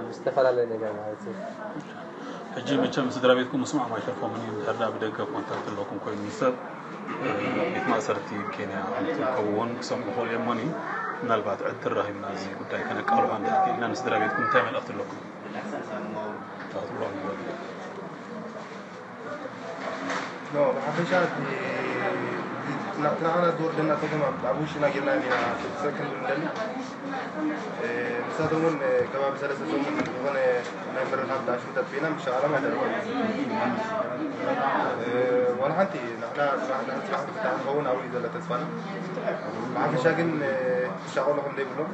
ብዝተፈላለየ ነገር ማለት እዩ። ሕጂ መቸም ስድራ ቤትኩም ምስማዕም ኣይተርፎምን እዩ። እንድሕር ደኣ ብደገ ኮንታክት ኣለኩም ኮይኑ ሰብ ቤት ማእሰርቲ ኬንያ ከምትርከቡ እውን ክሰምዑ ይኽእሉ እዮም። ምናልባት ዕድል ረኺብና እዚ ጉዳይ ከነቃልሖ እንድሕር ክኢልና ንስድራ ቤትኩም እንታይ መልእኽቲ ኣለኩም? No, ብሓፈሻ እቲ ንዓና ዝወርደና ጸገም ኣብ ውሽጥና ጌርና ኢና ክትሰክን ንደሊ። ንሳቶም እውን ከባቢ ሰለስተ ሰሙን ዝኾነ ናይ ምርኻብ ዳሽን ተጥፊእና ምሻ ዓላማ ኣይተረፈ ዋላ ሓንቲ ንሕና ስራሕ ንሕን ስራሕ ንፍታሕ ንኸውን ኣብኡ እዩ ዘሎ ተስፋና። ብሓፈሻ ግን ዝሻቐሉ ከም ዘይብሎም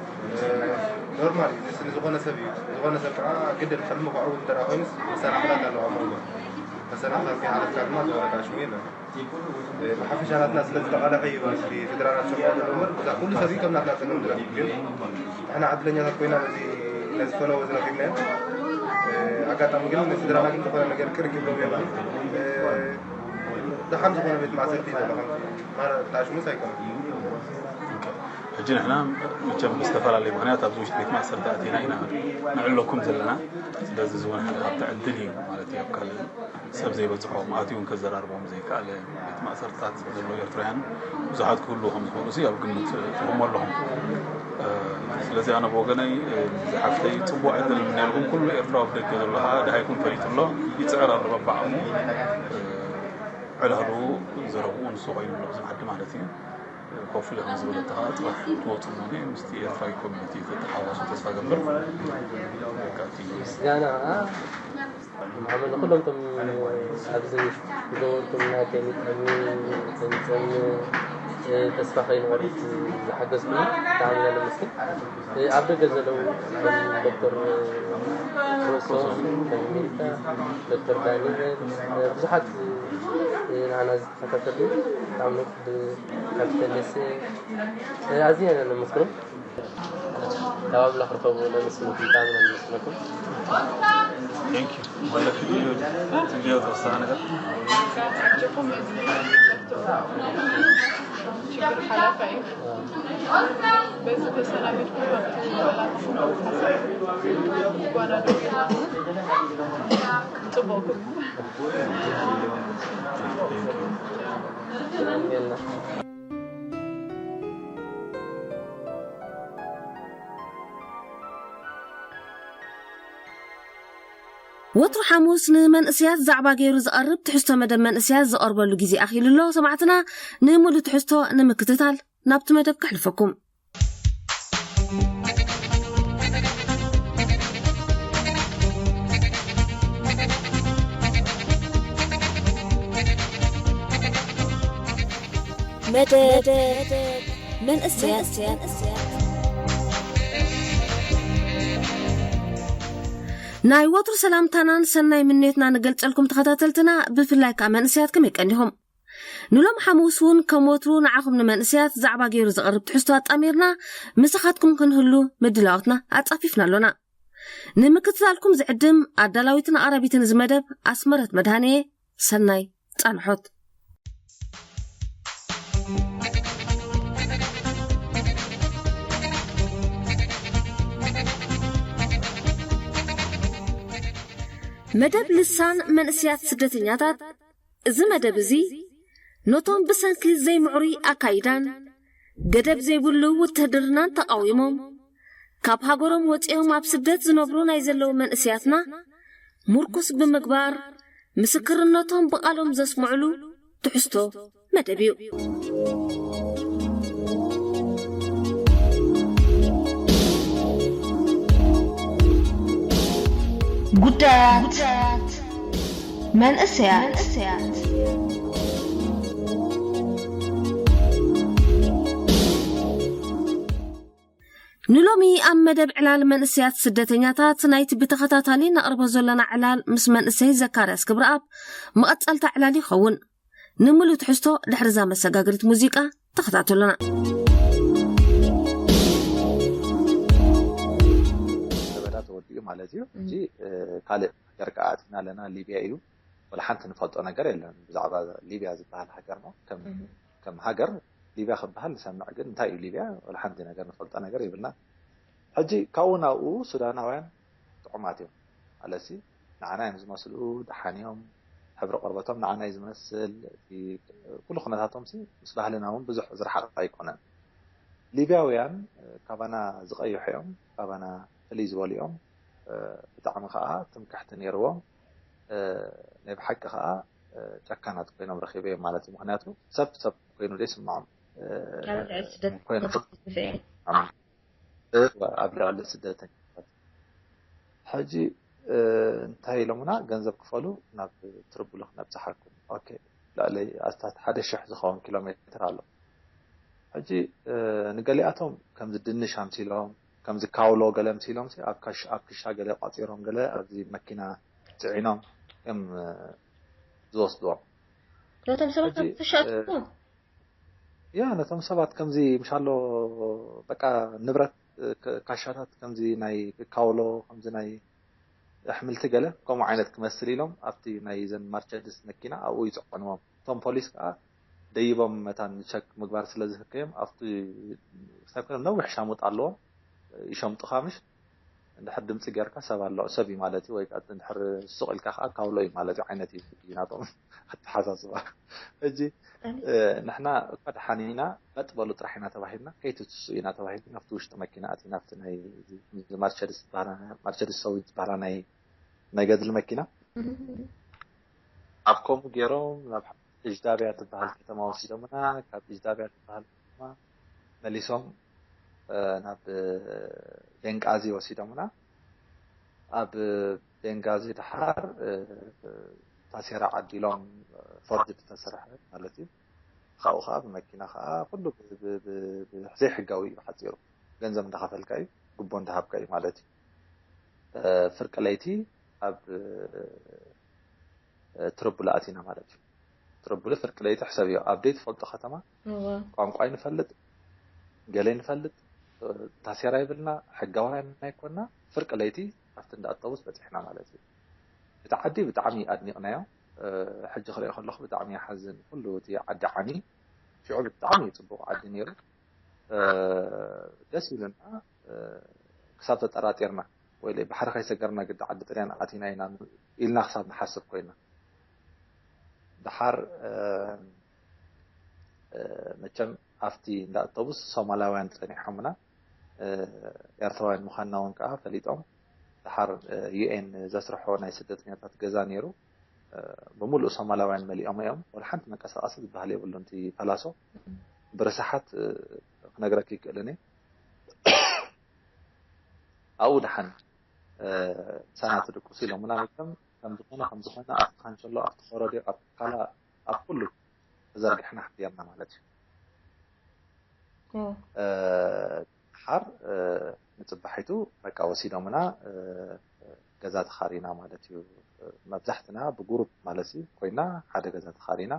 ኖርማል እዩ። ንስ ንዝኾነ ሰብ እዩ። ዝኾነ ሰብ ከዓ ግድን ሕልሙ ከዕውት እንተ ኮይኑስ መሰናኽላት ኣለዋ መንጎ መሰናኽላት ከይሓለፍካ ድማ ዝወረዳ ሽሙ የለን። ብሓፈሻ ናትና ስለ ዝተቓለሐ እዩ እቲ ስድራና ዝሰምዖ ዘሎ እምበር እዛ ኩሉ ሰብ እዩ ከም ናትና ጸገም ዝረኽብ። ግን ንሕና ዕድለኛታት ኮይና ነዚ ነዚ ፈነወ ዝረኺብናዮ። ኣጋጣሚ ግን ንስድራና ግን ዝኾነ ነገር ቅር ክብሎም የብሉን። ደሓን ዝኾነ ቤት ማእሰርቲ እዩ ዘሎ ከምዚ ማረ ብጣዕሽሙስ ኣይኮነን። ሕጂ ንሕና መቸም ብዝተፈላለየ ምክንያት ኣብዚ ውሽጢ ቤት ማእሰርቲ ኣቲና ኢና ንዕለኩም ዘለና። ስለዚ እዚ እውን ሓደ ካብቲ ዕድል እዩ ማለት እዩ። ኣብ ካልእ ሰብ ዘይበፅሖም ኣትዩ እውን ከዘራርቦም ዘይከኣለ ቤት ማእሰርትታት ዘሎ ኤርትራውያን ብዙሓት ክህልዉ ከም ዝኽእሉ ሲ ኣብ ግምት ትህሞ ኣለኹም። ስለዚ ኣነ ብወገነይ ዝሓፍተይ ፅቡቅ ዕድል ንምነልኩም ኩሉ ኤርትራዊ ኣብ ደገ ዘሎ ከዓ ደሃይኩም ፈሊጡ ኣሎ ይፅዕር ኣሎ በባዓሙ ዕላሉ ዘረብኡ ንሱ ኮይኑ ኣሎ ኣብዚ ዓዲ ማለት እዩ። ኮፍሊ ከም ዝበለታ ከዓ ፅባሕ ትወፁ ምሆነ ምስቲ ኤርትራዊ ኮሚኒቲ ተተሓዋሱ ተስፋ ገብር። ምስጋና ከዓ ንዓመ ንኩሎም ቶም ኣብዚ ዝገበርኩምና ከይንጠሚ ከይንፀም ተስፋ ከይንቆርፅ ዝሓገዝኩ ብጣዕሚ ኢና ነመስግን። ኣብ ደገ ዘለዉ ከም ዶክተር ሮሶ ከም ሚልካ ዶክተር ዳኒኤል ብዙሓት ንዓና ዝተኸታተሉ ብጣዕሚ ካብተለሰ ኣዝና ኢና ነመስግኖም። ካብ ኣምላኽ ርከቡ ነመስግነኩም ብጣዕሚ ኢና ነመስግነኩም። Thank you. ወለፊ ትብልዮ ተወሰነ ነገር ኣጆኹም እዚ ችግር ሓላፋ እዩ። በዚ ተሰናቢትኩም ካብቲ መላእኹም ጓና ዶ ጽቡቕኩም ወትሩ ሓሙስ ንመንእሰያት ዛዕባ ገይሩ ዝቐርብ ትሕዝቶ መደብ መንእሰያት ዝቐርበሉ ግዜ ኣኺሉ ኣሎ። ሰማዕትና ንምሉእ ትሕዝቶ ንምክትታል ናብቲ መደብ ከሕልፈኩም። መደብ መንእሰያት ናይ ወትሩ ሰላምታናን ሰናይ ምንዮትና ንገልጸልኩም ተኸታተልትና፣ ብፍላይ ከኣ መንእሰያት ከመይ ቀኒኹም? ንሎም ሓሙስ እውን ከም ወትሩ ንዓኹም ንመንእሰያት ዛዕባ ገይሩ ዝቐርብ ትሕዝቶ ኣጣሚርና ምሳኻትኩም ክንህሉ ምድላዋትና ኣጻፊፍና ኣሎና። ንምክትታልኩም ዝዕድም ኣዳላዊትን ኣቕራቢትን እዚ መደብ ኣስመረት መድሃንየ። ሰናይ ጻንሖት። መደብ ልሳን መንእስያት ስደተኛታት። እዚ መደብ እዚ ነቶም ብሰንኪ ዘይምዕሩይ ኣካይዳን ገደብ ዘይብሉ ውትህድርናን ተቓዊሞም ካብ ሃገሮም ወጺኦም ኣብ ስደት ዝነብሩ ናይ ዘለዉ መንእስያትና ምርኩስ ብምግባር ምስክርነቶም ብቓሎም ዘስምዕሉ ትሕዝቶ መደብ እዩ። ጉዳያት መንእሰያት። ንሎሚ ኣብ መደብ ዕላል መንእሰያት ስደተኛታት ናይቲ ብተኸታታሊ ነቕርቦ ዘለና ዕላል ምስ መንእሰይ ዘካርያስ ክብረኣብ መቐጸልታ ዕላል ይኸውን። ንምሉእ ትሕዝቶ ድሕሪ እዛ መሰጋገሪት ሙዚቃ ተኸታተሉና። ማለት እዩ። ሕጂ ካልእ ሃገር ከዓ ኣቲና ኣለና፣ ሊብያ እዩ። ወላ ሓንቲ ንፈልጦ ነገር የለን ብዛዕባ ሊብያ ዝበሃል ሃገር ነው። ከም ሃገር ሊብያ ክበሃል ንሰምዕ፣ ግን እንታይ እዩ ሊብያ? ወላ ሓንቲ ነገር ንፈልጦ ነገር የብልና። ሕጂ ካብኡ ናብኡ ሱዳናውያን ጥዑማት እዮም። ኣለሲ ንዓና እዮም ዝመስሉ፣ ደሓን እዮም። ሕብሪ ቆርበቶም ንዓና እዩ ዝመስል። እቲ ኩሉ ኩነታቶም ሲ ምስ ባህልና እውን ብዙሕ ዝረሓቕ ኣይኮነን። ሊብያውያን ካባና ዝቐይሑ እዮም፣ ካባና ፍልይ ዝበሉ እዮም። ብጣዕሚ ከዓ ትምክሕቲ ነይርዎም። ናይ ብሓቂ ከዓ ጨካናት ኮይኖም ረኺበ እዮም ማለት እዩ። ምክንያቱ ሰብ ሰብ ኮይኑ ዘይስምዖም ኮይኑ ኣብ ልዕሊ ስደተኛታት። ሕጂ እንታይ ኢሎምና? ገንዘብ ክፈሉ፣ ናብ ትርብሉ ክነብፅሓኩም። ኦኬ፣ ልዕሊ ኣስታት ሓደ ሽሕ ዝኸውን ኪሎ ሜትር ኣሎ። ሕጂ ንገሊኣቶም ከምዚ ድንሽ ኣምሲሎም፣ ከምዚ ካውሎ ገለ ኣምሲሎም ሲ ኣብ ካሽ- ኣብ ክሻ ገለ ቋፂሮም ገለ ኣብዚ መኪና ፅዒኖም እዮም ዝወስድዎም። ነቶም ሰባት ሕጂ፣ ኣብ ክሻ ኣእትዎም? ያ ነቶም ሰባት ከምዚ ምሻሎ በቃ ንብረት ክ- ካሻታት ከምዚ ናይ ካውሎ ከምዚ ናይ ኣሕምልቲ ገለ ከምኡ ዓይነት ክመስል ኢሎም ኣብቲ ናይ ዘን ማርቸዲስ መኪና ኣብኡ ይፅዕንዎም። እቶም ፖሊስ ከዓ ደይቦም መታን ቸክ ምግባር ስለ ዝህከዮም ኣብቲ ሳይኮኖም ነዊሕ ሻሙጥ ኣለዎም ይሸምጡኻ ምሽ እንድሕር ድምፂ ጌርካ ሰብ ኣሎ ሰብ እዩ ማለት እዩ ወይ ከዓ እንድሕር ሱቕ ኢልካ ከዓ ካውሎ እዩ ማለት እዩ ዓይነት እዩ ናቶም ኣተሓሳስባ። ሕጂ ንሕና እኳ ደሓን ኢና በጥ በሉ ጥራሕ ኢና ተባሂልና ከይትትስኡ ኢና ተባሂልና ኣብቲ ውሽጢ መኪና ኣቲ ናብቲ ናይ ማርቸዲስ ዝበሃላ ናይ ገድሊ መኪና ኣብ ከምኡ ገይሮም ናብ እጅዳብያ ትበሃል ከተማ ወሲዶምና ካብ እጅዳብያ ትበሃል ከተማ መሊሶም ናብ ቤንቃዚ ወሲዶምና ኣብ ቤንጋዚ ድሓር ታሴራ ዓዲሎም ፎርጅ ዝተሰርሐ ማለት እዩ። ካብኡ ከዓ ብመኪና ከዓ ኩሉ ዘይሕጋዊ እዩ ሓፂሩ ገንዘብ እንዳኸፈልካ እዩ ግቦ እንዳሃብካ እዩ ማለት እዩ። ፍርቂ ለይቲ ኣብ ትርቡል ኣቲና ማለት እዩ። ትርቡል ፍርቂ ለይቲ ሕሰብ እዩ ኣብ ደይ ትፈልጦ ከተማ ቋንቋ ይንፈልጥ ገለ ይንፈልጥ ታሴራ ይብልና ሕጋውያን ኣይኮና ፍርቂ ለይቲ ኣብቲ እንዳ ኣውቶቡስ በፂሕና ማለት እዩ። እቲ ዓዲ ብጣዕሚ ኣድኒቕናዮ። ሕጂ ክሪኦ ከለኹ ብጣዕሚ ይሓዝን ኩሉ እቲ ዓዲ ዓሚ ሽዑ ብጣዕሚ እዩ ፅቡቕ ዓዲ ነይሩ። ደስ ኢሉና ክሳብ ተጠራጢርና ወይ ባሕሪ ከይሰገርና ግዲ ዓዲ ጥልያን ኣቲና ኢና ኢልና ክሳብ ንሓስብ ኮይና ድሓር መቸም ኣብቲ እንዳ ኣውቶቡስ ሶማላውያን ፀኒሖምና ኤርትራውያን ምዃንና እውን ከዓ ፈሊጦም ድሓር ዩኤን ዘስርሖ ናይ ስደተኛታት ገዛ ነይሩ። ብምሉእ ሶማላውያን መሊኦም እዮም ወላ ሓንቲ መንቀሳቀሲ ዝበሃል የብሉን እቲ ፓላሶ ብርሳሓት ክነግረክ ይክእልን እየ ኣብኡ ድሓን ሳና ትድቁስ ኢሎምና መቸም ከም ዝኾነ ከም ዝኾነ ኣብቲ ካንቸሎ ኣብቲ ኮረዲዮ ኣብ ካላ ኣብ ኩሉ ተዘርጊሕና ሓዲርና ማለት እዩ። ሓር ንፅባሒቱ በቃ ወሲዶምና ገዛ ተኻሪና ማለት እዩ። መብዛሕትና ብጉሩፕ ማለት እዩ ኮይና ሓደ ገዛ ተኻሪና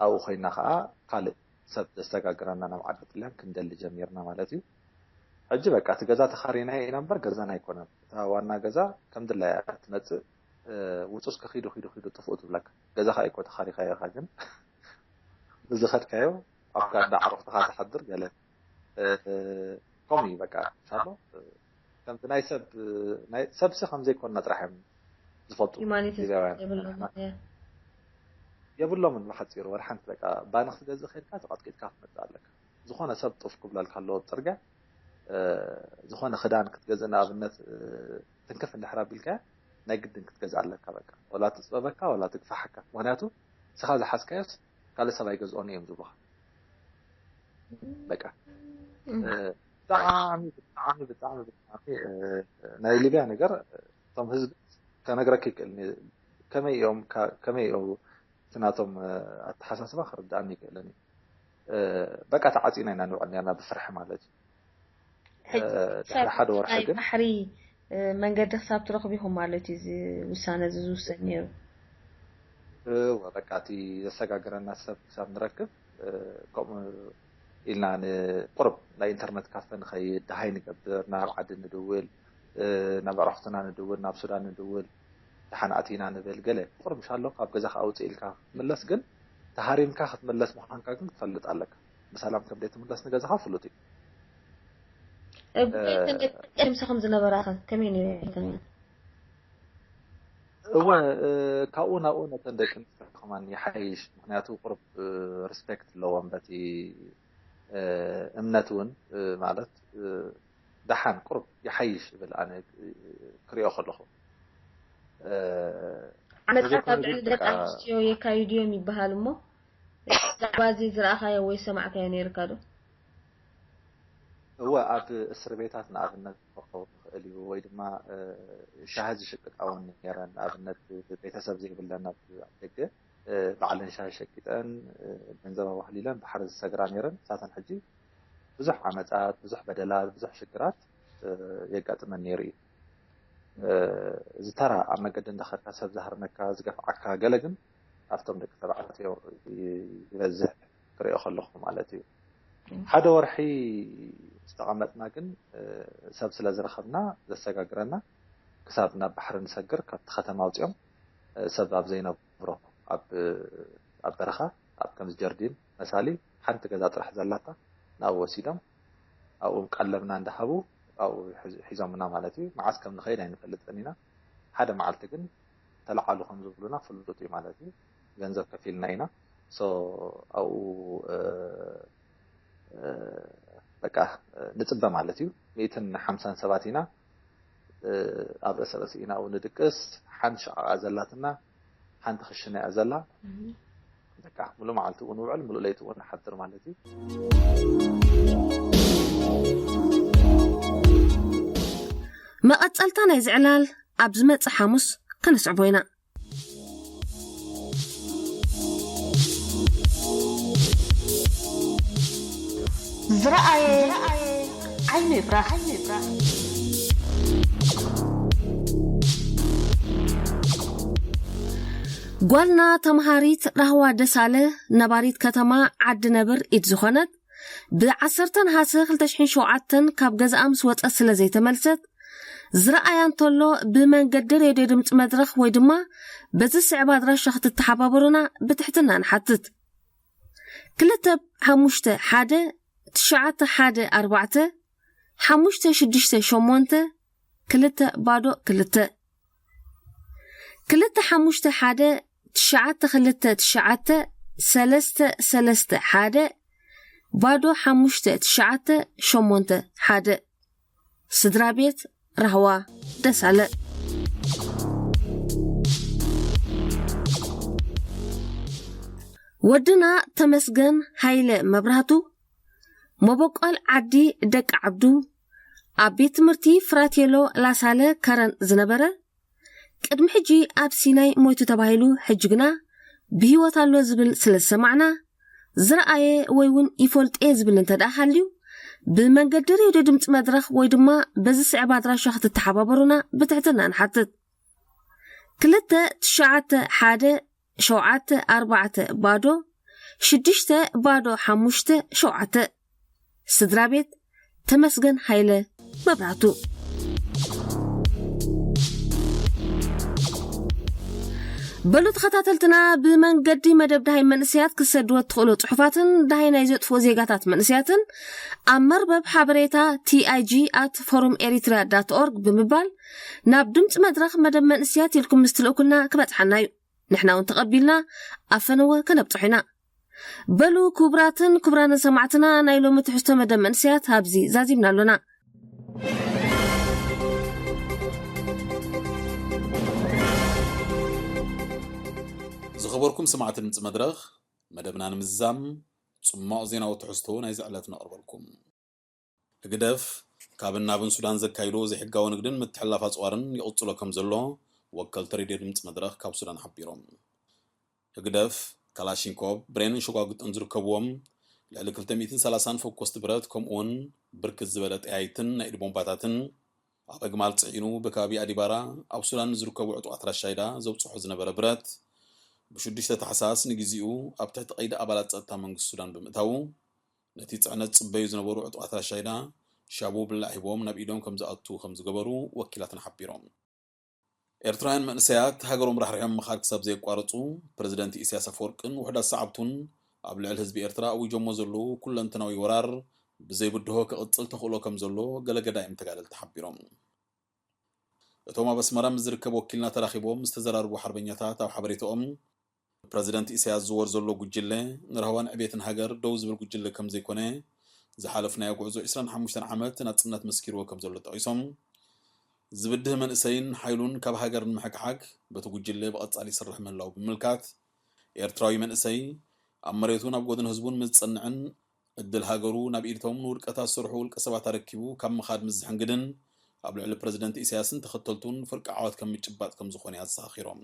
ኣብኡ ኮይና ከዓ ካልእ ሰብ ዘሰጋግረና ናብ ዓዲ ጥልያን ክንደሊ ጀሚርና ማለት እዩ። ሕጂ በቃ እቲ ገዛ ተኻሪና ኢና እምበር ገዛና ኣይኮነን። እታ ዋና ገዛ ከም ድላያ ትመፅእ ውፁስ ከኺዱ ኺዱ ኺዱ ጥፍኡ ትብለካ። ገዛ ከዓ ይኮ ተኻሪኻዮ ኢኻ ግን ብዝኸድካዮ ኣብካ እንዳ ዓሮኽትኻ ትሓድር ገለ ከምኡ እዩ በቃ ሻሎ ከምቲ ናይ ሰብ ናይ ሰብሲ ከም ዘይኮንና ጥራሕ እዮም ዝፈልጡ ሂማኒቲ ሊብያውያን የብሎም የብሎምን ብሓፂሩ ወላ ሓንቲ በቃ ባኒ ክትገዝእ ከድካ ተቐጥቂጥካ ክትመፅእ ኣለካ ዝኾነ ሰብ ጡፍ ክብለልካ ኣለዎ ኣብ ፅርግያ ዝኾነ ክዳን ክትገዝእ ንኣብነት ትንክፍ እንድሕር ኣቢልካ ናይ ግድን ክትገዝእ ኣለካ በቃ ወላ ትፅበበካ ወላ ትግፋሓካ ምክንያቱ ንስኻ ዝሓዝካዮስ ካልእ ሰብ ኣይገዝኦን እዮም ዝብሉኻ በቃ ብጣዕሚ ብጣዕሚ ብጣዕሚ ብጣዕሚ ናይ ሊብያ ነገር እቶም ህዝቢ ከነግረካ ይክእል ከመይ እዮም ከመይ እዮም እቲ ናቶም ኣተሓሳስባ ክርድኣኒ ይክእልን እዩ በቃ ተዓፂና ኢና ንውዕል ነርና ብፍርሒ ማለት እዩ ድሕሪ ሓደ ወርሒ ግን ባሕሪ መንገዲ ክሳብ ትረኽቡ ኢኹም ማለት እዩ እዚ ውሳነ እዚ ዝውሰን ነይሩ እወ በቃ እቲ ዘሰጋግረና ሰብ ክሳብ ንረክብ ከምኡ ኢልና ንቁርብ ናይ ኢንተርነት ካፈ ንኸይድ ደሃይ ንገብር ናብ ዓዲ ንድውል ናብ ኣዕሩኽትና ንድውል፣ ናብ ሱዳን ንድውል፣ ደሓን ኣቲና ንብል። ገለ ፍቕሪ ምሽ ኣሎ፣ ካብ ገዛ ከኣ ውፅእ ኢልካ ክትምለስ፣ ግን ተሃሪምካ ክትምለስ ምዃንካ ግን ክትፈልጥ ኣለካ። ብሰላም ከም ዘይትምለስ ንገዛኻ ፍሉጥ እዩ። ብዘይተን ደቂ ኣንስትዮ ምሳኹም ዝነበራኸ ከመይ ነይሩ? እወ፣ ካብኡ ናብኡ ነተን ደቂ ኣንስትዮ ከማን ይሓይሽ። ምክንያቱ ቁሩብ ሪስፔክት ኣለዎም በቲ እምነት እውን፣ ማለት ደሓን ቁሩብ ይሓይሽ ይብል ኣነ ክሪኦ ከለኹ። ዓመፃት ኣብ ልዕሊ ደቂ ኣንስትዮ የካይዱ እዮም ይበሃል እሞ፣ ብዛዕባ እዚ ዝረኣኻዮ ወይ ሰማዕካዮ ነይርካ ዶ? እወ፣ ኣብ እስር ቤታት ንኣብነት ክኸውን ይኽእል እዩ፣ ወይ ድማ ሻሂ ዝሽቅጣ እውን ነይረን። ንኣብነት ቤተሰብ ዘይብለን ኣብ ደገ ባዕለን ሻሂ ሸቂጠን ገንዘብ ኣዋህሊለን ባሕሪ ዝሰግራ ነይረን። ንሳተን ሕጂ ብዙሕ ዓመፃት፣ ብዙሕ በደላት፣ ብዙሕ ሽግራት የጋጥመን ነይሩ እዩ። ዝተራ ኣብ መገዲ እንዳኸድካ ሰብ ዝሃርመካ፣ ዝገፍዓካ፣ ገለ ግን ኣብቶም ደቂ ተባዕትዮ ይበዝሕ ክሪኦ ከለኹ ማለት እዩ። ሓደ ወርሒ ዝተቐመጥና ግን ሰብ ስለ ዝረኸብና ዘሰጋግረና ክሳብ ናብ ባሕሪ ንሰግር ካብቲ ከተማ ኣውፂኦም ሰብ ኣብ ዘይነብሮ ኣብ በረኻ ኣብ ከምዚ ጀርዲን መሳሊ ሓንቲ ገዛ ጥራሕ ዘላታ ናብኡ ወሲዶም ኣብኡ ቀለብና እንዳሃቡ ኣብኡ ሒዞምና ማለት እዩ። መዓስ ከም ንኸይድ ኣይንፈልጥን ኢና። ሓደ መዓልቲ ግን ተለዓሉ ከም ዝብሉና ፍሉጥ እዩ ማለት እዩ። ገንዘብ ከፊልና ኢና። ሶ ኣብኡ በቃ ንፅበ ማለት እዩ። ሚእትን ሓምሳን ሰባት ኢና። ኣብ ርእሰ ርእሲ ኢና ኣብኡ ንድቅስ። ሓንቲ ሸቓቓ ዘላትና ሓንቲ ክሽነ እያ ዘላ። በቃ ሙሉ መዓልቲ እውን ውዕል ሙሉ ለይቲ እውን ንሓድር ማለት እዩ። መቐጸልታ ናይዚ ዕላል ኣብ ዝመጽእ ሓሙስ ከነስዕቦ ኢና። ዝረኣየ ዓይኑ ይፍራሕ። ጓልና ተምሃሪት ራህዋ ደሳለ ነባሪት ከተማ ዓዲ ነብር ኢድ ዝኾነት ብዓሰርተ ነሓሰ ክልተ ሽሕን ሸውዓተን ካብ ገዛኣ ምስ ወጸት ስለ ዘይተመልሰት ዝረኣያ እንተሎ ብመንገዲ ሬድዮ ድምፂ መድረኽ ወይ ድማ በዚ ስዕብ ኣድራሻ ክትተሓባበሩና ብትሕትና ንሓትት። ክልተ ሓሙሽተ ሓደ ትሽዓተ ሓደ ኣርባዕተ ሓሙሽተ ሽዱሽተ ሸሞንተ ክልተ ባዶ ክልተ ክልተ ሓሙሽተ ሓደ ትሽዓተ ክልተ ትሽዓተ ሰለስተ ሰለስተ ሓደ ባዶ ሓሙሽተ ትሽዓተ ሸሞንተ ሓደ። ስድራ ቤት ራህዋ ደሳለ። ወድና ተመስገን ሃይለ መብራህቱ መበቆል ዓዲ ደቂ ዓብዱ ኣብ ቤት ትምህርቲ ፍራቴሎ ላሳለ ከረን ዝነበረ ቅድሚ ሕጂ ኣብ ሲናይ ሞይቱ ተባሂሉ ሕጂ ግና ብህይወት ኣሎ ዝብል ስለ ዝሰማዕና ዝረኣየ ወይ እውን ይፈልጦ እየ ዝብል እንተ ደኣ ሃልዩ ብመንገዲ ሬድዮ ድምፂ መድረኽ ወይ ድማ በዚ ስዕብ ኣድራሻ ክትተሓባበሩና ብትሕትና ንሓትት። ክልተ ትሽዓተ ሓደ ሸውዓተ ኣርባዕተ ባዶ ሽዱሽተ ባዶ ሓሙሽተ ሸውዓተ። ስድራ ቤት ተመስገን ሃይለ መብራቱ። በሉ ተኸታተልትና ብመንገዲ መደብ ደሃይ መንእሰያት ክሰድዎ እትኽእሉ ጽሑፋትን ደሃይ ናይ ዘጥፍኡ ዜጋታት መንእሰያትን ኣብ መርበብ ሓበሬታ ቲኣይጂ ኣት ፎሩም ኤሪትሪያ ዳት ኦርግ ብምባል ናብ ድምፂ መድረኽ መደብ መንእሰያት ኢልኩም ምስ ትልእኩልና ክበጽሓና እዩ። ንሕና እውን ተቐቢልና ኣብ ፈነወ ከነብጽሖ ኢና። በሉ ክቡራትን ክቡራንን ሰማዕትና ናይ ሎሚ ትሕዝቶ መደብ መንእሰያት ኣብዚ ዛዚምና ኣሎና። ዝኸበርኩም ሰማዕቲ ድምፂ መድረኽ መደብና ንምዝዛም ጽማቕ ዜናዊ ትሕዝቶ ናይዚ ዕለት ነቕርበልኩም። ህግደፍ ካብን ናብን ሱዳን ዘካይዶ ዘይሕጋዊ ንግድን ምትሕልላፍ ኣፅዋርን ይቕፅሎ ከም ዘሎ ወከልቲ ሬድዮ ድምፂ መድረኽ ካብ ሱዳን ሓቢሮም። ህግደፍ ካላሽንኮቭ፣ ብሬንን ሸጓጉጥን ዝርከብዎም ልዕሊ ክልተ ሚእትን ሰላሳን ፈኮስቲ ብረት ከምኡውን ብርክት ዝበለ ጠያይትን ናይ ኢድ ቦምባታትን ኣብ ኣግማል ፅዒኑ ብከባቢ ኣዲባራ ኣብ ሱዳን ንዝርከቡ ዕጡቓት ራሻይዳ ዘብፅሖ ዝነበረ ብረት ብሽዱሽተ ታሕሳስ ንግዚኡ ኣብ ትሕቲ ቀይዲ ኣባላት ፀጥታ መንግስቲ ሱዳን ብምእታዉ ነቲ ፅዕነት ዝፅበዩ ዝነበሩ ዕጡቓት ራሻይዳ ሻቡ ብላዕ ሂቦም ናብ ኢዶም ከም ዝኣቱ ከም ዝገበሩ ወኪላትና ሓቢሮም። ኤርትራውያን መንእሰያት ሃገሮም ራሕሪሖም ምኻድ ክሳብ ዘየቋረጹ፣ ፕረዚደንት ኢሳያስ ኣፈወርቅን ውሑዳት ሰዓብቱን ኣብ ልዕሊ ህዝቢ ኤርትራ ኣዊጆሞ ዘለዉ ኩለንተናዊ ወራር ብዘይብድሆ ክቕጽል ተኽእሎ ከም ዘሎ ገለ ገዳይም ተጋደልቲ ሓቢሮም። እቶም ኣብ ኣስመራ ምስ ዝርከብ ወኪልና ተራኺቦም ዝተዘራረቡ ሓርበኛታት ኣብ ሓበሬታኦም፣ ፕረዚደንት ኢሳያስ ዝወር ዘሎ ጉጅለ ንራህዋን ዕቤትን ሃገር ደው ዝብል ጉጅለ ከም ዘይኮነ፣ ዝሓለፍናዮ ጉዕዞ ዕስራን ሓሙሽተን ዓመት ናጽነት መስኪርዎ ከም ዘሎ ጠቒሶም፣ ዝብድህ መንእሰይን ሓይሉን ካብ ሃገር ንምሕግሓግ በቲ ጉጅለ ብቐጻሊ ይስራሕ ምህላው ብምምልካት፣ ኤርትራዊ መንእሰይ ኣብ መሬቱን ኣብ ጎድኒ ህዝቡን ምስ ዝጸንዕን ዕድል ሃገሩ ናብ ኢድቶም ንውድቀታት ዝሰርሑ ውልቀ ሰባት ኣረኪቡ ካብ ምኻድ ምስ ዝሕንግድን ኣብ ልዕሊ ፕረዚደንት ኢሳያስን ተኸተልቱን ፍርቂ ዓወት ከም ምጭባጥ ከም ዝኾነ ኣዘኻኺሮም።